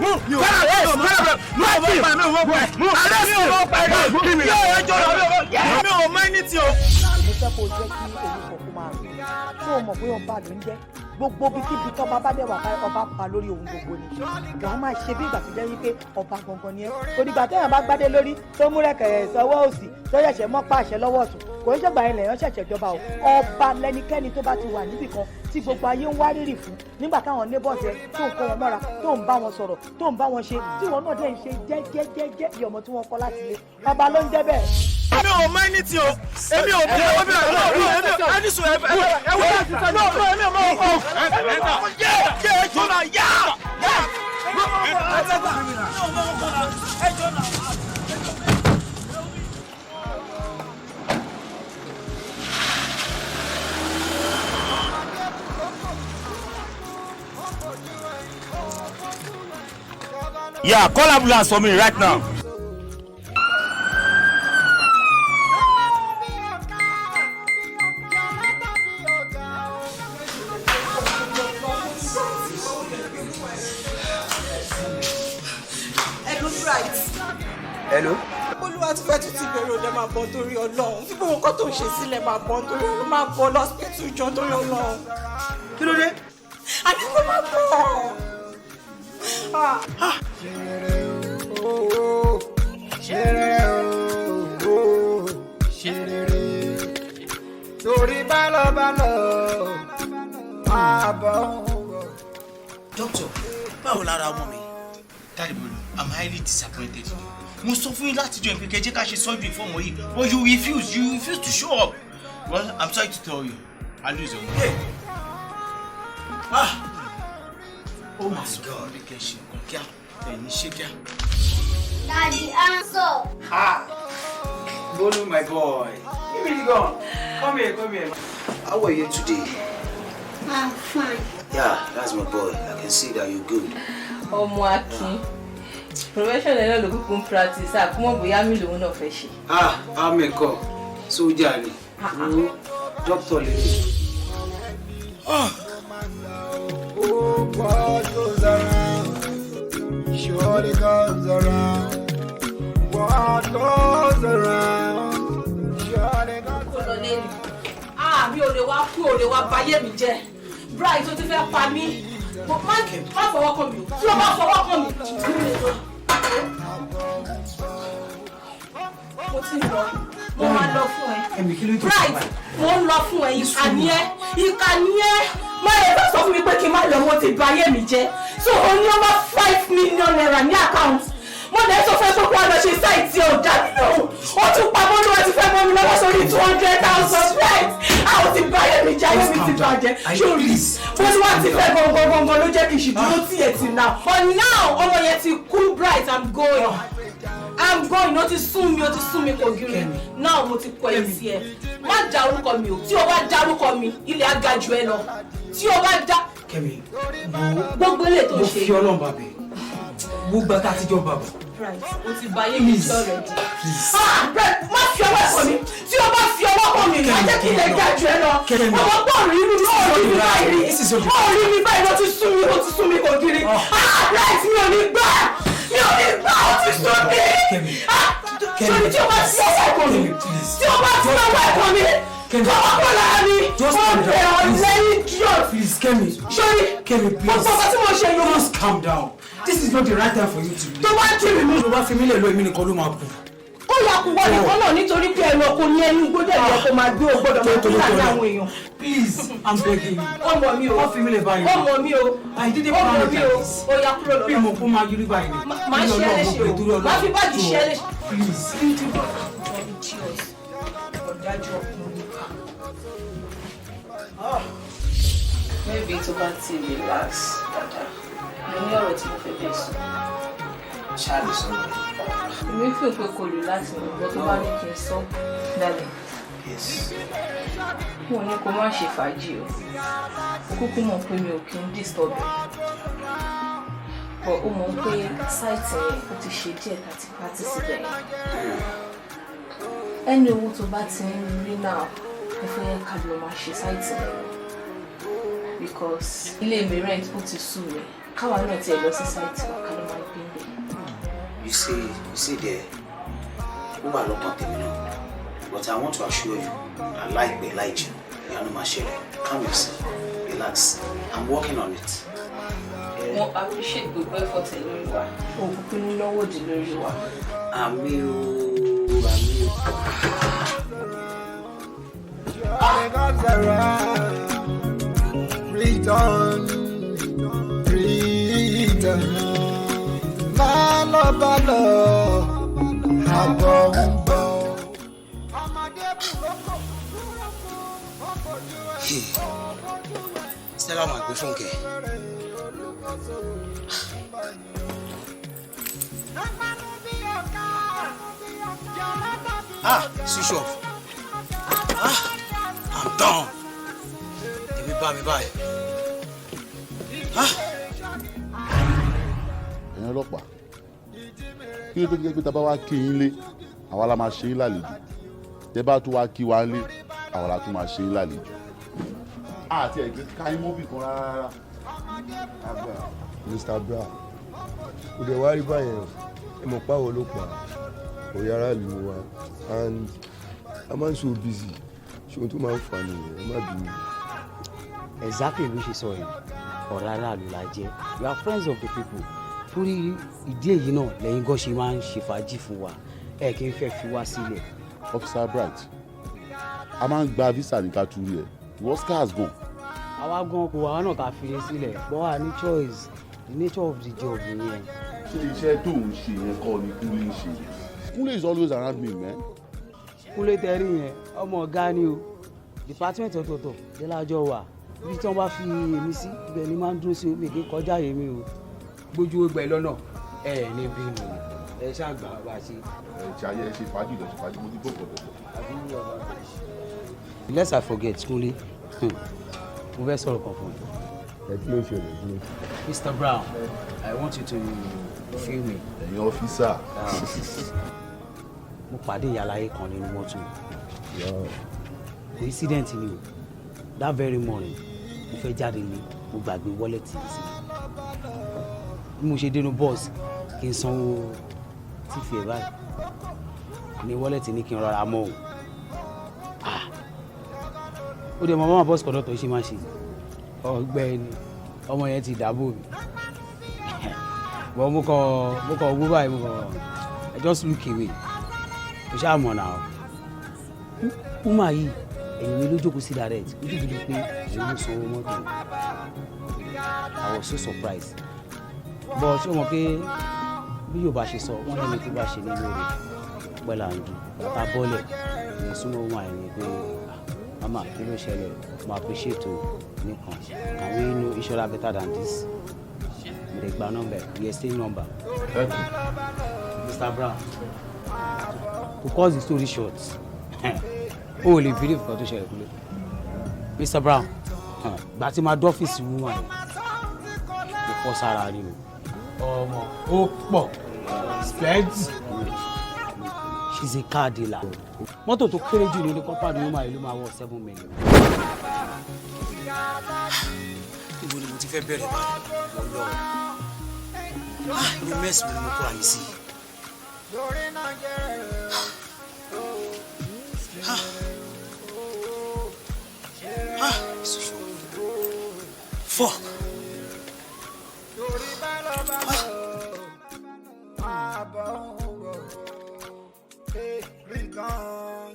Move! Move! Mi ò mọ anything o. Mo fẹ́ kó jẹ́ kí orúkọ kó máa rò ṣé o mọ̀ pé ọba ló ń jẹ́ gbogbo ibikíbi tọ́ba bá dẹ̀ wà báyìí ọba pa lórí ohun gbogbo ni wàá máa ṣe bí ìgbà tó jẹ́ wípé ọba gangan ni ẹ́ onígbà téèyàn bá gbádé lórí tó mú rẹ̀kẹ̀rẹ̀ sọ́wọ́ òsì tó ṣẹ̀ṣẹ̀ mọ́ pàṣẹ lọ́wọ́ ọ̀tún kò ń ṣègbà yẹn lèèyàn ṣẹ̀ṣẹ̀ jọba o. Ọba lẹ́nikẹ́ni tó bá ti wà níbì kan tí gbogbo ayé ń wárìrì fún nígbà táwọn neighbors ẹ tó ń kó wọn mọ́ra tó ń bá wọn sọ̀rọ̀ tó ń bá wọn ṣe tí wọn náà dẹ̀ ń ṣe jẹ́jẹ́jẹ́jẹ́ bí ọmọ tí wọ́n kọ́ láti ilé ọba ló ń jẹ́ bẹ́ẹ̀. Èmi ò mọ anything o. Èmi ò mọ èmi ò mọ èmi ò ẹni sùn ẹ ẹ wọ no no èmi ò mọ ọkọ. Yé yé jọ̀nà yá. Yeah, call ambulance for me right now. Hello, Bright. Hello. Bólúwa ti fẹ́ tún ti bẹ̀rẹ̀ òde, máa bọ̀ torí Ọlọ́run. Fi gbogbo nǹkan tó ń ṣe sílẹ̀, máa bọ̀ torí Ọlọ́run, máa bọ̀ lọ́sípítù jọ torí Ọlọ́run. Kí ló dé? Àní kó máa bọ̀. Ṣeré o, ṣeré, torí bálọ̀bálọ̀ àbọ̀. Doctor, báwo lára ọmọ mi? Daddy Bolu, I'm highly disappointed in you. Mo sọ fún yín láti jọ ìpè kẹjẹ ká ṣe surgery fún ọmọ yìí, but you refuse to show up. Well, I'm sorry to tell you, I lose your money. Ah! Oh my God! Kẹ́ ṣe nǹkan kíá, ẹ̀yin ṣe kíá. Daddy, answer. Ah! Bolu, my boy. Give me the gun. Come here, come here. How are you today? I'm fine. Yeah, that's my boy. I can see that you're good. Ọmọ Akin, profession ẹ̀ náà ló kúkú ń practice, àkúmọ̀ bóyá mi lòun náà fẹ́ ṣe. Ah, army kọ́, sójà ni. Wo, doctor lè ní. What goes around surely comes around. What goes around surely comes. Kó lọ lẹ́nu. Ah, mi ò lè wá kú, ò lè wá bayé mi jẹ́. Bright, ó ti fẹ́ pa mí. Má fọwọ́ kàn mí o. Tí o bá fọwọ́ kàn mí, mo ti lọ, mo máa lọ fún ẹ. Ẹ̀mí, kí ló tó Bright, mo ń lọ fún ẹ. Ìkànnì ẹ, ìkànnì ẹ. Má yẹ fẹ́ sọ fún mi pé kí n má lọ, mo ti bà ayé mi jẹ́. So o ní over ₦5 million ní account. Mo dẹ̀ sọ fẹ́ pé kó wá lọ ṣe site ò dá mi lóhùn. Ó tún pamọ́ ní wọ́n ti fẹ́ mọ́ mi lọ́wọ́ sórí 200,000. Right, àwọn ti bà ayé mi jẹ́, ayé mi ti bàjẹ́. Sórí bó ti wá ti fẹ́ gangan gangan ló jẹ́ kí n ṣì dúró tí ẹ̀ ti now, but now ọmọ yẹn ti kú. Bright, I'm going, I'm going. Ó ti sún mi, ó ti sún mi kò gírí. Now mo ti kọ ẹ sí ẹ. Má dárúkọ mi o. Tí o bá dárúkọ mi, ilẹ̀ á ga jù ẹ lọ tí o bá dá. Kẹ́mi, wo. Gbogbo ilé tó ń Mo ṣe. fi Ọlọ́run bàbẹ̀. Gbogbo àti àtijọ́ bàbọ̀. Bright, o ti bà ayé mi jẹ́ already. Please. Ah, Bright, má fi ọwọ́ ẹ̀kọ́ mi. Tí o bá fi ọwọ́ kàn mí, má jẹ́ kí ilẹ̀ ga jù ẹ lọ. Kẹ́mi. Ọmọ pọ̀ rí mi, ó rí mi báyìí rí. Ó rí mi báyìí, ó ti sún mi, ó ti sún mi kò gírí. Ah, Bright, mi ò ní gbà, mi ò ní gbà, ó ti sún mi. Ah, sori tí o bá fi ọwọ́ ẹ̀kọ́ mi, tí o bá fi ọwọ́ ẹ̀kọ́ mi, tọwọ́ pọ̀ lára mi, ó bẹ̀ ọ́ lẹ́yìn idiot. Please, Kẹ́mi. Sori, Kẹ́mi, please. gbogbo ọkọ tí mo ṣe yóò. Just calm down. This is not the right time for you to leave. Tó bá jí mi mú. Tó bá fi mí lẹ̀ lọ, èmi nìkan ló máa kú. Ó yà kú wọlé kan náà nítorí pé ẹranko ní ẹnu gbọ́dọ̀ ẹ̀rọ kó máa gbé, o gbọ́dọ̀ máa gbé láàrin àwọn èèyàn. Please, I'm begging you. Ọmọ mi o. Wọ́n fi mí lẹ̀ báyìí. Ọmọ mi o. I didn't Ọmọ plan mi it o. like this. Ó yá, kúrò lọ́nà. Bí mo kó máa yọrí báyìí ni. Máa ṣe é léṣe o. Máa fi báàgì ṣe é léṣe. Please. Idiot. Ọ̀dájú ọkùnrin kan. Maybe tó bá ti relax dáadáa, mo ní ọ̀rọ̀ tí mo fẹ́ bẹ́ẹ̀ sọ. Ṣáàlì sọ̀rọ̀. Èmi fi pé kò relax mi, gbọ́ tó bá ní kí n sọ dálẹ̀. Yes. Mo ní kó má ṣe fàájì o. O kúkú mọ̀ pé mi ò kí ń disturb ẹ̀. But ó mọ̀ pé site yẹn, ó ti ṣe díẹ̀ láti pátí síbẹ̀ yẹn. Ẹni owó tó bá ti ń rí náà, mo fẹ́ ká lọ máa ṣe site yẹn lọ. Because ilé mi rent ó ti sú mi. Káwa náà tiẹ̀ lọ sí site wa, ká lọ máa gbé níbẹ̀. You see there, ó wà lọ́kàn tèmi náà. But I want to assure you that láìpẹ́ láì jìnnà, ìyanu máa ṣẹlẹ̀. Calm yourself, relax. I'm working on it. Mo appreciate gbogbo effort ẹ lórí wa. O kúkú ní lọ́wọ́ òdì lórí wa. Àmín o, àmín o. Surely comes around. Return, return. Bálọ̀ bálọ̀, àbọ̀ ń bọ̀. Stella máa gbé fún kẹ. Ah, switch off. Ah, I'm done. Èmi bá mi báyìí. Ah. Ẹ̀yin ọlọ́pàá, kí ló tó jẹ́ pé tá a bá wá kí yín lé, àwa la máa ṣe yín lálejò? Tẹ́ bá tún wá kí wa lé, àwa la tún máa ṣe yín lálejò. Àti ẹ̀gbẹ́ ká yín mọ́bì kan rárá. Mr. Brown, kò dẹ̀ wá rí báyẹn o. Ẹ mọ̀ páwo ló pa. Ọ̀rẹ́ aráàlú ni wa and a máa ń so busy. Ṣé ohun tó máa ń fà nìyẹn? Ẹ má bínú. Exactly bó ṣe sọ yìí, ọ̀rẹ́ aráàlú la jẹ́. We are friends of the people. Torí ìdí èyí náà lẹ́yìn gan ṣe máa ń ṣe fàájì fún wa, ẹ kì í fẹ́ fi wá sílẹ̀. Officer Bright, a máa ń gba visa ní ká túrí ẹ, ìwọ scars gan. Àwa gan kò àwa náà ká fi sílẹ̀, but wà ní choice, the nature of the job nìyẹn. Ṣé iṣẹ́ tó ń ṣe yẹn kọ́ ni Kúnlé ń ṣe? Kúnlé is always around me, man. Kúnlé tẹ̀rí yẹn, ọmọ ọ̀gá ni o. Department ọ̀tọ̀ọ̀tọ̀ délájọ́ wà. Ibi tí wọ́n bá fi èmi sí, ibẹ̀ ni máa ń dúró sí. Omi kì í kọjá èmi o. Gbójú ó gbẹ lọ́nà ẹ ní bínú, ẹ ṣàgbà bá ṣe. Ẹ ṣe ayé, ẹ ṣe fàájì lọ, ṣe fàájì. Mo ti gbọ́ pọ̀pọ̀. Lest I forget, Kúnlé, mo fẹ́ sọ̀rọ̀ kan fún ẹ. Ẹ kí ló ń ṣẹlẹ̀? Kí ló ń ṣẹlẹ̀? Mr. Brown, I want you to feel me. Ẹ̀yin officer. Mo pàdé ìyàláyé kan nínú mọ́tò. Coincident ni o. That very morning, mo fẹ́ jáde ní, mo gbàgbé wallet mi sí. Bí mo ṣe dénú bọ́ọ̀sì kí n sanwó tífì ẹ̀ báyìí ní wallet ní kí n rọra mọ́ o. Ah! Ó dẹ̀ mọ báwọn bọ́ọ̀sì conductor ṣe máa ṣe. Ọ̀gbẹ́ni, ọmọ yẹn ti dàbò mi, but mo kàn wó báyìí, mo kàn, I just look away. Mo ṣáà mọ̀ náà, woman yìí, ẹ̀yìn mi ló jókòó sí direct. Ó dìbò di pé òun ló sanwó mọ́tò. I was so surprised, but ṣé o mọ̀ pé bí Yorùbá ṣe sọ, wọ́n lẹ́ni tó bá ṣe ní lóore pẹ́lú àǹdù bàtà bọ́ọ̀lẹ̀ ní súnmọ́ woman yẹn ni pé, "Ah, mama, kí ló ṣẹlẹ̀? Mo appreciate o nìkan. Can we know each other better than this?" Mo lè gba number, we exchange number. Thank you. Mr. Brown, to cut the story short, o ò lè believe nǹkan tó ṣẹlẹ̀ kúlẹ̀. Mr. Brown, gbà tí máa dọ́fíìsì woman yẹn, mo fọ́ sára ni o. Ọmọ ó pọ̀ spend. She's a car dealer. Mọ́tò tó kéré jù nínú compound woman yìí ló máa wọ 7 million. Ibo ni mo ti fẹ́ bẹ̀rẹ̀ báyìí? Mo lọ. Irú mess wo ni mo kóra mi sí? Ah. Ah, fuck. Àbọ̀ ń bọ̀, return,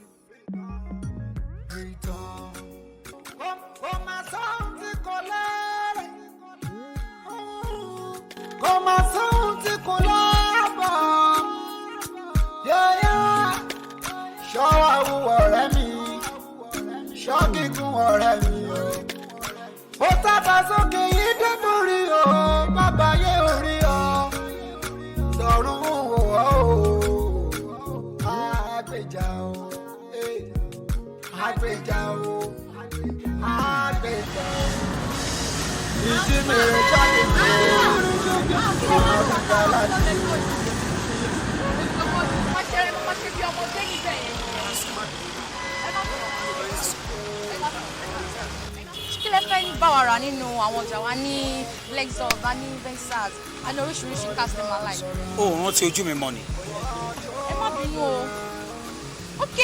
return. Kò máa sóhun tí kò lérè, kò máa sóhun tí kò lábọ̀. Yẹ́yẹ́ ṣọ́wá wúwo ọ̀rẹ́ mi, ṣọ́ gígùn ọ̀rẹ́ mi o. Ó tábà sókè yìí débùrí o, bàbá yé orí o, tọ̀run wò ó o. Àgbèjà o, eh, àgbèjà o, àgbèjà o. Ìjímèrè jáde kó àrùkà láti. Mo ṣe mo ṣe bí ọmọdé níbẹ̀ yẹn. Kí lẹ fẹ́ bá wa rà nínú àwọn ọjà wa? Ní Lexus, a ní Venza, a ní oríṣiríṣi cars tẹ́ máa like. O ò rántí ojú mi mọ́ ni? Ẹ má bínú o. Ok,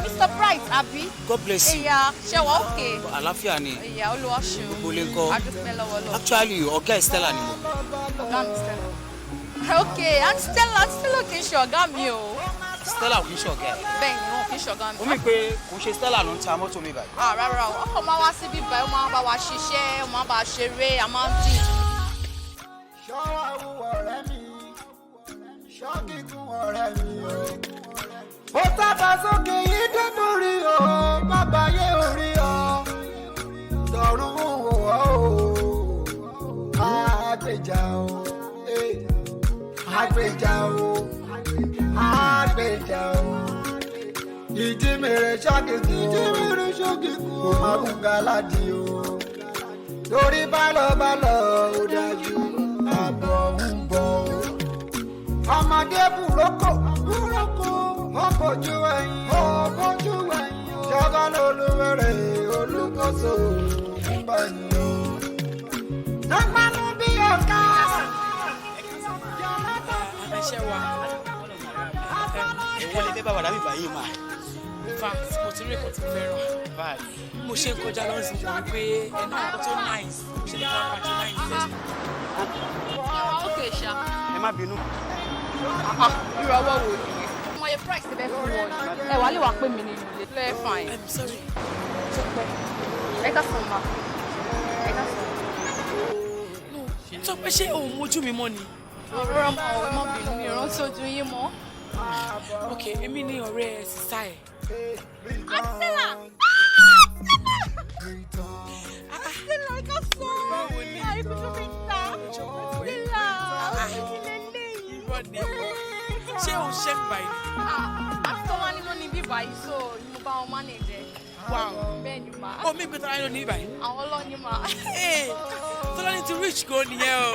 Mr. Bright, àbí? God bless you. Ẹ̀yà ṣẹwà, ok. Àlàáfíà ni. Ẹ̀yà, Olúwa ṣeun. Gbogbo ilé ńkọ́? A dúpẹ́ lọ́wọ́ lọ. Actually, ọ̀gá Stella ni mo. Ọ̀gá mi Stella? Ok, Aunt Stella, Aunt Stella kì í ṣe ọ̀gá mi o. Stella ò kì í ṣe ọ̀gá ẹ̀? Bẹ́ẹ̀ ni, wọn kì í ṣe ọ̀gá mi. Ó mì pé kò ń ṣe Stella ló ń ta mọ́tò mi báyìí. Ah, rárá o, ọkọ̀ máa wá síbí báyìí, ó máa bá wa ṣiṣẹ́, ó máa bá wa ṣeré, a máa ń dì. Ṣọ́wá wúwo ọ̀rẹ́ mi, ṣọ́ gígùn ọ̀rẹ́ mi o. Ó tábà sókè yìí débùrí o, bàbá yé orí o, tọ̀run wò ó o. Àgbèjà o, eh, àgbèjà o, àgbèjà o. Ìjímèrè ṣọ́gìkù, ìjímèrè ṣọ́gìkù, kò má kún gáládì o. Torí bálọ̀bálọ̀ ó dájú, àbọ̀ ń bọ̀ o. Ọmọdé búrókò, búrókò, ó bójú ẹ̀yìn, ó bójú ẹ̀yìn. Ṣọ́gá lolúwẹ̀rẹ̀ olúkóso ń bọ̀ ní o. Dọ́gbánú bí ọ̀ka. Ẹ ṣe wa. Wọ́n lè fẹ́ bá wàrà mi báyìí mà. In fact, mo ti rí nǹkan tí mo fẹ́ rà. Bí mo ṣe ń kọjá lọ́sìn, mo rí pé ẹnu àwọn tó nice, mo ṣe lè fẹ́ patronize ẹ̀. Okay, ṣá. Ẹ má bínú. Irú ọwọ́ wo nìyẹn? Mo yẹ price ti bẹ́ fún wọn ni. Ẹ wàá lè wá pè mí nínú ilé. Lẹ́ẹ̀ fine. I'm sorry. Ẹ ká sọ ma. Ẹ ká sọ. Sọ pé ṣé òun mojú mi mọ́ ni? Ọ̀rọ̀ ọmọ ọmọbìnrin mi rántí ojú yín mọ́. Ok, èmi ni ọ̀rẹ́ sísá ẹ̀. Àtìlà! Àtìlà ẹ ká sọ. Àìkújú mi ta. Àtìlà! Òṣìlélẹ́yìn. Irọ́ ni. Ṣé òun ṣẹ́ mi báyìí ni? Àti Tọ́lání ló ní bíbá yìí, so ni mo bá wọn manage ẹ̀. Wow. Bẹ́ẹ̀ ni mà. Omi ìpè Tọ́lání ló ní bíbá yìí. Àwọn ọlọ́ni mà. Hey, Tọ́lání ti rich gan nìyẹn o.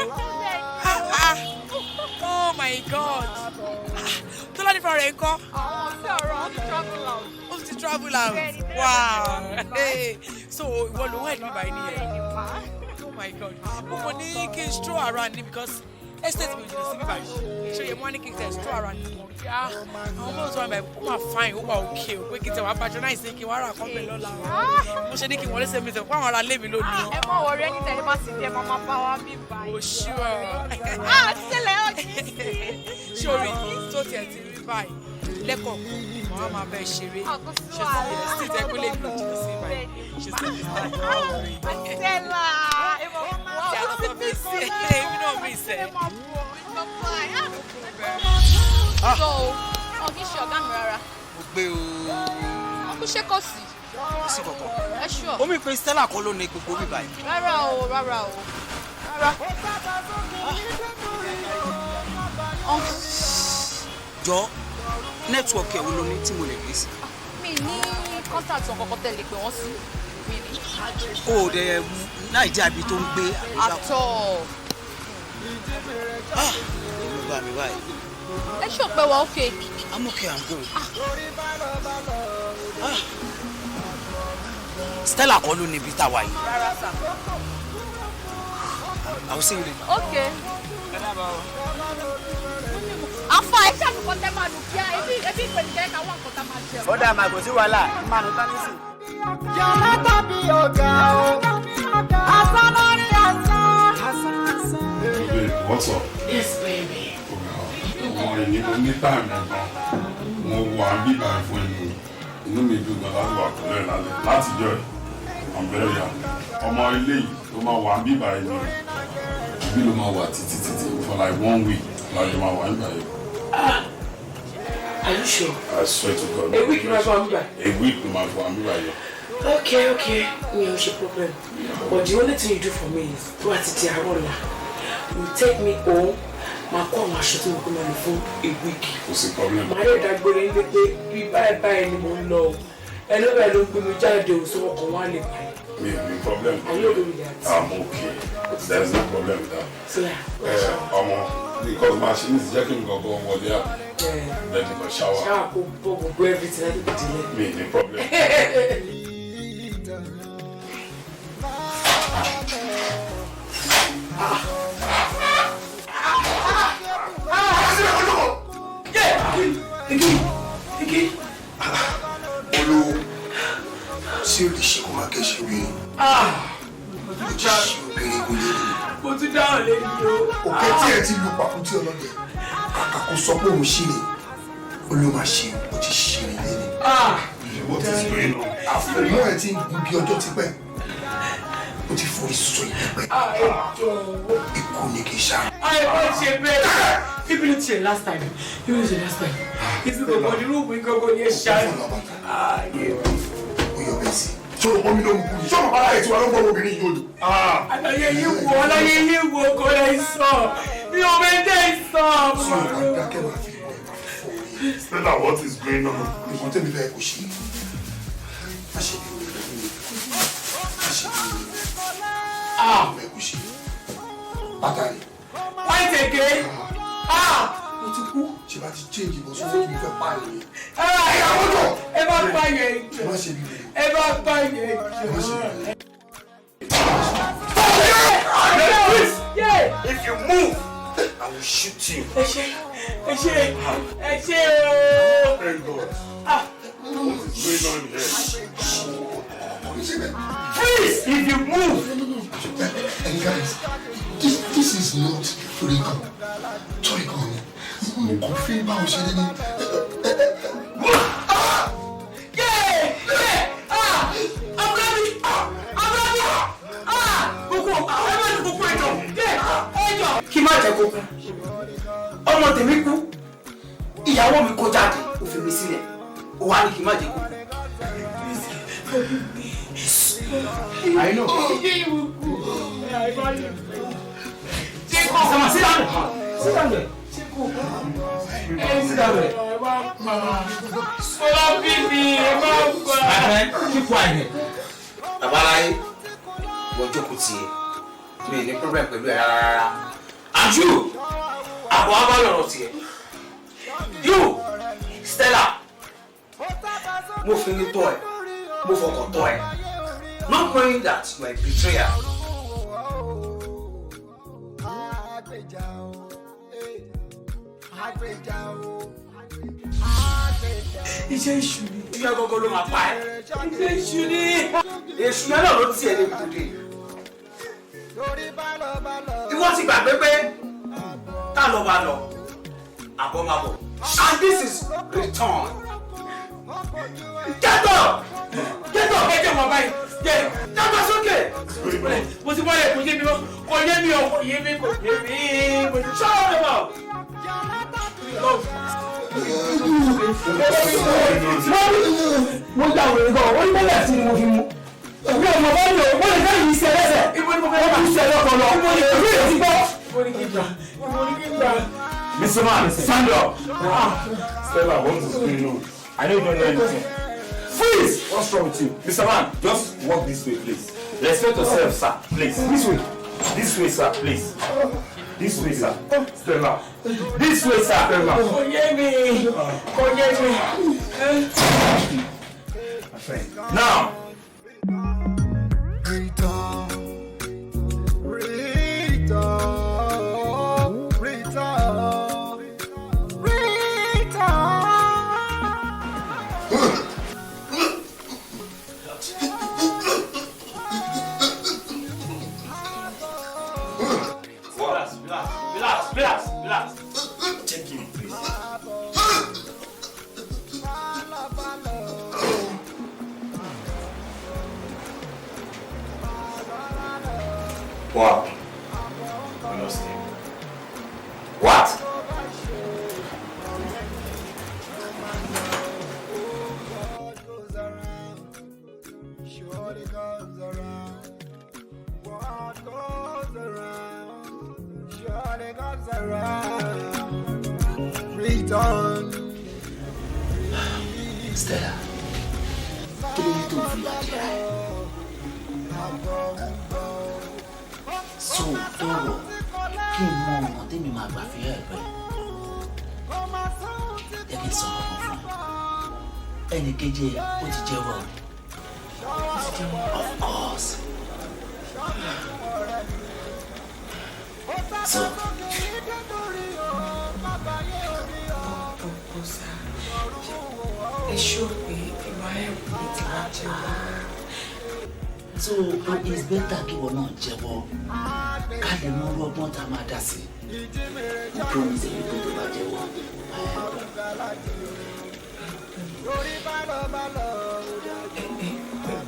Ah, ah. Oh my God. Ah, Tọ́lání fúnra rẹ̀ ń kọ́. Àwọn ọ̀sẹ̀ ọ̀rọ̀ wọn ti travel out. Ó ti travel out. Bẹ́ẹ̀ni, Wow. Hey, so ìwọ ló wà ní bíbá yìí nìyẹn. Oh my God. Mo kàn ní kí n stroll around ni because estate mi ò jìnnà sí bíbá yìí. Ṣé yẹ mo wá ní kí n tẹ̀ stroll around ni mo rí ah àwọn mọ́tò tó wà níbàyìí ó máa fine, ó wà okay o, pé kí n tẹ̀ wá patronize kí n wá rà kán bẹ̀ lọ́la o. Mo ṣe ní kí n wọlé sẹ́mi tẹ̀ fún àwọn ará ilé mi lónìí. Ẹ má wọrí ẹni tẹ̀lé bá sì dé, màmá bá wa bí báyìí. O sure. Ah, sílẹ̀ ó kì í sí. Sori tó tiẹ̀ ti rí báyìí lẹ́kọ̀ọ̀kan màá máa bẹ́ẹ̀ ṣeré. Ṣé ti yẹ sí ìtẹ́ pé lè mi ò jìnnà sí báyìí. Ṣé ti yẹ sí Stella, ẹ mọ̀ Tí a lọ sọ mí sí èmi náà mi sẹ́. So, wọn kì í ṣe ọ̀gá mi rárá. Mo gbé o. Wọn kú ṣé kò sí. Kò sí kankan. Ẹ ṣùọ́. Omi pé Stella kọ́ ló ní gbogbo bíbá yìí. Rárá o, rárá o. Rárá. Jọ nẹ́tíwọ̀kì ẹ̀ wo ló ní tí mo lè gbé sí? Mi ní contact wọn kọ́kọ́ tẹ̀lé pé wọ́n sí. Mi ní. O ò dẹ̀ Nàìjíríà ibi tó ń gbé. At all. Èmi bá mi báyìí. Ẹ ṣọ́ pé wà okay. I'm okay, I'm good. Ah. Stella kọ́ ló ní ibi tá a wà yìí. Rárá sà. I will see you later. Okay. Afa ẹ ṣàfikọ́ tẹ́ máa lù kíá, ebi ebi ìpèníjà ẹ̀ka wà nǹkan tá máa jẹ. Ó dà mà kò sí wàhálà, máa nù tán nísìn. Yàrá tàbí ọ̀gá o, asán lórí asán. Babe, what's up? Yes, baby. Ọmọ ẹni mo ní táìmù gan. Mo wà bíbá ẹ̀ fún ẹnu. Inú mi dùn gan láti wà pẹ̀lú ẹ̀ lálẹ́. Látijọ́ ẹ̀, I'm very happy. Ọmọ ilé yìí ló máa wà bíbá ẹ̀ ni o. Ibi ló máa wà títí títí for like one week. Lájọ máa wà nígbà yẹn. Are you sure? I swear to God. A week ló máa fún wa bíbá. A week ló máa fún wa bíbá yẹn. Okay. Mi ò ṣe problem. But the only thing you do for me is tó àti di àárọ̀ ọ̀la. You take me home, màá kó àwọn aṣọ tí mo kó máa lò fún a week. Kò sí problem. Màá lè dágbére ní pé bí báyìí báyìí ni mò ń lọ o. Ẹni báyìí ló ń gbé mi jáde o, so ọkàn wa lè balẹ̀. Mi ò ní problem. Are you okay with that? I'm okay. There's no problem with that. So yeah. Ọmọ because machine ti jẹ́ kí n gangan wọlé àbí. Then you go shower. Ṣáà kó bọ́ gbogbo everything láti fi dìlẹ̀. Mi ò ní problem. Olówó tí ó lè ṣe kó má kẹ́sì obìnrin. Ó ti ṣe obìnrin kò lè rí. Mo tún dáhùn lé ní o. Òkè tí ẹ ti lu pàkúté ọlọ́dẹ, kàkà kó sọ pé òun ṣì ní, ó ló máa ṣe, ó ti ṣe ní lé ní. What is going on? Àfẹ̀mọ́ ẹ ti ń gun bí ọjọ́ ti pẹ́. Ó ti forí sọ ìpẹ́. Ikú ni kì í ṣá. Àì má ṣe bẹ́ẹ̀. Ibi ló ti ṣe last time. Ibi ló ti ṣe last time. Ibi gbogbo ní rúùmù gbogbo ní ẹ ṣáà. Ó yọ bẹ́ẹ̀ sí. Ṣé o mọ mi ló ń kú ni? Ṣé o mọ̀ bára ẹ̀ tí wàá ló ń bọ́ obìnrin yìí odò? Àlàyé yìí wo, àlàyé yìí wo kò lè sọ. Mi ò mẹ́ dé sọ. Tí o bá dákẹ́ máa fi ìbọn ẹ̀ máa fi fọ́ orí. Stella, what is going on? Nǹkan tẹ́mi fẹ́ kò ṣe. Má ṣe bí orí fún mi. Má ṣe bí orí. Ah! Mo fẹ́ kò ṣe. Bàtà rẹ̀. White again. Ah! Mo ti kú. Ṣé bá ti change ìbọn sórí kí mo fẹ́ pa ènìyàn? Ẹ̀yàwó jọ. Ẹ bá pa yẹn. Má ṣe bí orí. Ẹ bá pa yẹn. Má ṣe bí orí. If you move, I will shoot you. Ẹ ṣé, ẹ ṣé, ẹ ṣé ooo. Thank God. What is going on here? Please, if you move. And guys, this is not ray gun. Toy gun. Mo kàn fi báwo ṣe lé ní. Kí má jẹ́ kó kú, ọmọ tèmi kú, ìyàwó mi kó jáde, ó fi mi sílẹ̀, ó wá ní kí má jẹ́ kó kú. I know. Sama, sit down. Sit down there. Sit down there. Sọlá bíbí ẹ máa ń gbà. My friend, keep quiet here. Babaláyé, wọ́n jókòó tiẹ̀. Mi ò ní problem pẹ̀lú ẹ̀ rárá rárá. And you, àbọ̀ wá bá lọ̀rọ̀ tiẹ̀. You, Stella, mo fi ní tọ́ ẹ, mo fọkàn tọ́ ẹ. Not knowing that you are a betrayer. Iṣẹ́ èṣù ni. Iṣẹ́ gọ́gọ́ ló máa pa ẹ́. Iṣẹ́ èṣù ni. Èṣù yẹn náà ló tiẹ̀ lè kúndé. Ìwọ ti gbàgbé pé tá lọ bá lọ, àbọ̀ máa bọ̀. And this is return. Get up! Get up! Ẹ jẹ́ wọn báyìí. Jẹ́ Dàgbà sókè! Mo ti bọ́lẹ̀, kò yé mi mọ́. Kò yé mi o, kò yé mi, kò yé mi. Mo ti Shut up about! Mo gba òwe gan, ó ní bẹ́lẹ̀ tí mo fi mú. Mi ò mọ̀ báyìí o, mo lè fẹ́ yìí ṣe lẹ́sẹ̀. Wọ́n tún ṣe lọ́kọ̀ lọ. Èmi ò ti gbọ́. Mr. Man, stand up. Stella, what is going on? I know you don't know anything. Freeze! What's wrong with you? Mr. Man, just walk this way, please. Respect yourself, sir, please. This way. This way, sir, please. This way, sir. Stella. This way, sir. Stella. Kò yé mi, kò yé mi. My friend. Now. Return, return, return, return. Relax, relax, relax, relax, relax. Check him, please. Wow. We lost him. What? Surely comes around. What goes around, surely comes around. Return. Stella, kí ló dé tó fi àjẹrà ẹ? So tọrọ kí n mọ ọ̀nà tèmi máa gbà fi help ẹ. Jẹ́ kí n sọ ọ̀kan fún ẹ. Ẹnì kejì ẹ, ó ti jẹ́wọ́. Of course. So, Bọ̀bọ̀ sá, ẹ ṣó pé ẹ máa help mi tí wàá jẹ́wọ́. So it's better kí ìwọ náà jẹ́wọ́ ká lè mọ irú ọgbọ́n tá a máa dá sí. Mo promise ẹ wípé tó bá jẹ́wọ́, máa help ẹ.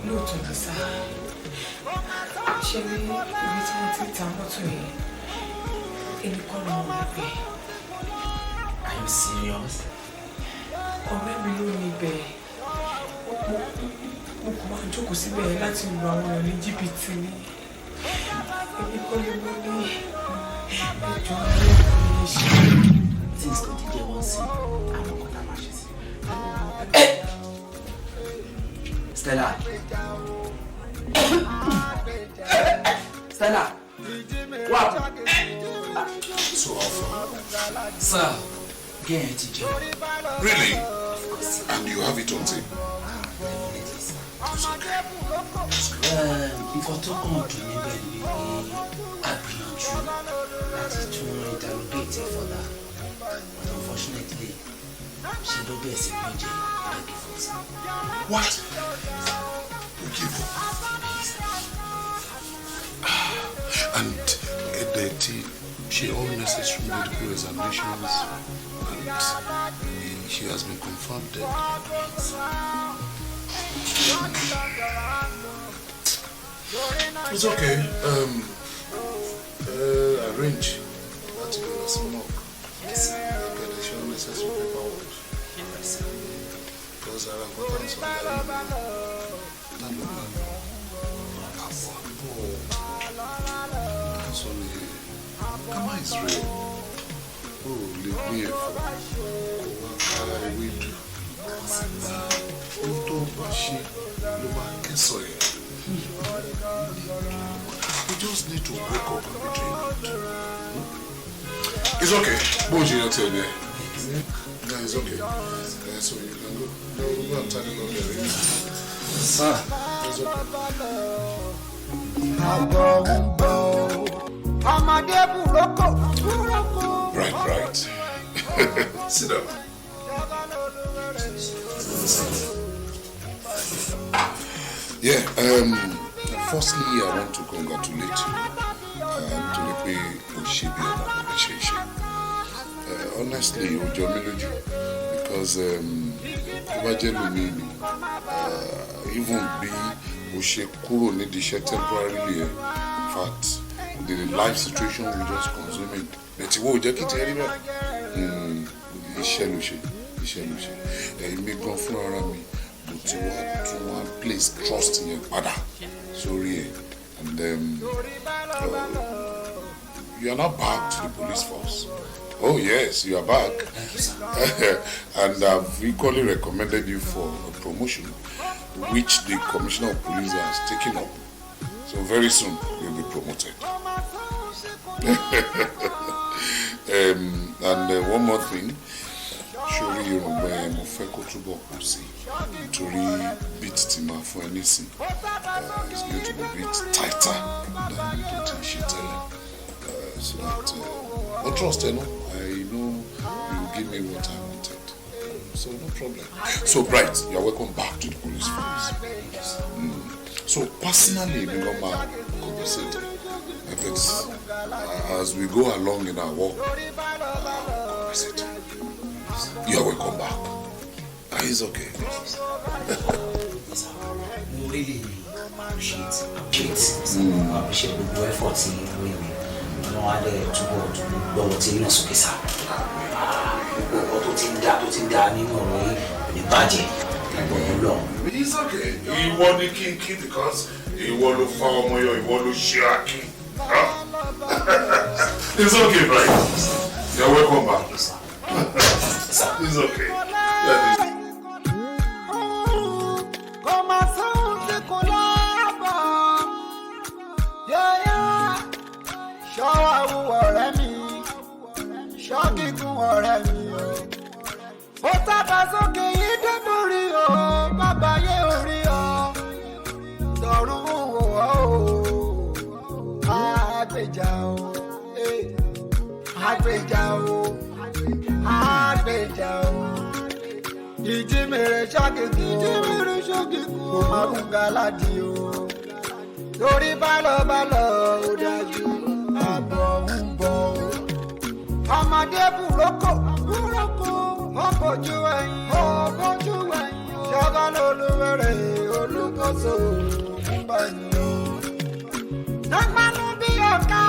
Lóòótọ́ ni sá, ṣé rí ibi tí wọ́n ti ta mọ́tò yẹn, èmi kọ́ ni mo níbẹ̀. Are you serious? Ọ̀rẹ́ mi ló níbẹ̀. Mo kàn máa ń jókòó síbẹ̀ yẹn láti lu àwọn èèyàn ní jìbìtì ni. Èmi kọ́ ni mo ní ẹjọ́ ní ṣe. Since tó ti jẹ́wọ́ sí àwọn nǹkan tá a máa ṣe sí. Stella. Stella. What? So awful. Sir, girl ti jẹ́wọ́. Really? And you have it on tape? Nǹkan tó kàn dùn níbẹ̀ ni wípé a gbìyànjú láti tún interrogate further, but unfortunately Ṣe ló bẹ̀rẹ̀ sí gbẹ́jẹ̀, ó dẹ̀ give up. What? You give up? And ẹ ti ṣe all necessary medical examinations and she has been confirmed dead? It's okay. Arrange láti lọ sí morgue. Yes. Get the all necessary paperwork. Because ara nǹkan tá à ń sọ ní ayé mi tá ló bá lọ àbọ̀ àbọ̀ tá à ń sọ ní karma is real. O ò lè gbin ẹ̀fọ́ kó wá ká ewédú. Ohun tó bá ṣe ló máa kẹ́sọ̀ ẹ̀. You just need to wake up and be doing good. It's okay. Bó o ṣe yan tiẹ̀ ni ẹ. Yeah, it's okay. So you can go. No, go and tidy up there. Sir. It's okay. Àbọ̀ ń bọ̀ ọmọdé burúkú burúkú. Right. Sit down. Yeah, firstly, I want to congratulate you. Nítorí pé o ṣe bí ọmọkùnrin ṣe ṣe. Honestly, o jọ mí lójú because tó bá jẹ́ lómi ni, even bí o ṣe kúrò nídìí iṣẹ́ temporarily ẹ̀, in fact, the life situation will just consume it. But ìwọ ò jẹ́ kí tiẹ̀ rí bẹ́ẹ̀. Iṣẹ́ ló ṣe, iṣẹ́ ló ṣe. Èmi gan fúnra ara mi, mo ti wá tún wá place trust yẹn padà sórí ẹ̀, and you are now back to the police force. Oh yes, you are back. Thank you, sir. And I've equally recommended you for a promotion, which the Commissioner of Police has taken up. So very soon you'll be promoted. And one more thing, sórí irùngbọ̀n ẹ, mo fẹ́ kó túbọ̀ pọ̀ sí i torí bit tí máa fún ẹ nísìn is going to be a bit tighter than tó ti ṣe tẹ́lẹ̀, so that I trust ẹ no, I know you will give me what I wanted, so no problem. So Bright, you are welcome back to the police force. So personally, mi gan máa compensate ẹ, but as we go along in our work, compensate you. You are welcome back. Ah, it's okay. Mo really appreciate gbogbo effort yín lórí mi. Ọlọ́run á dẹ̀ túbọ̀ gbọ́wọ́ tí yín náà sókè sá. Gbogbo nǹkan tó ti ń dá nínú ọ̀rọ̀ yìí kò ní bàjẹ́ lágbọ̀n lọ. It's okay. Ìwọ ni kínkín because ìwọ ló fa ọmọ yọ, ìwọ ló ṣe akin. It's okay, Bright. You're welcome back. It's okay. Yeah, Kò máa sóhun tí kò lábọ̀. Yẹ́yẹ́ ṣọ́wọ́ wù ọ̀rẹ́ mi, ṣọ́ gígùn ọ̀rẹ́ mi o. Ó tábà sókè yìí débórí o, bàbá yé orí o. Tọ̀run wò ó o, àgbèjà o, eh, àgbèjà o, àgbèjà o. Ìjímèrè ṣọ́gìkú, ìjímèrè ṣọ́gìkú, kò má rún galadi o. Torí bálọ̀bálọ̀ ó dájú, àbọ̀ ń bọ̀ o. Ọmọdé burúkú, burúkú, ó bójú ẹ̀yìn, ó bójú ẹ̀yìn. Ṣọ́gá lolúwẹ̀rẹ̀ olùkóso ń bọ̀ ní o. Nàgbànú bí ọ̀ká.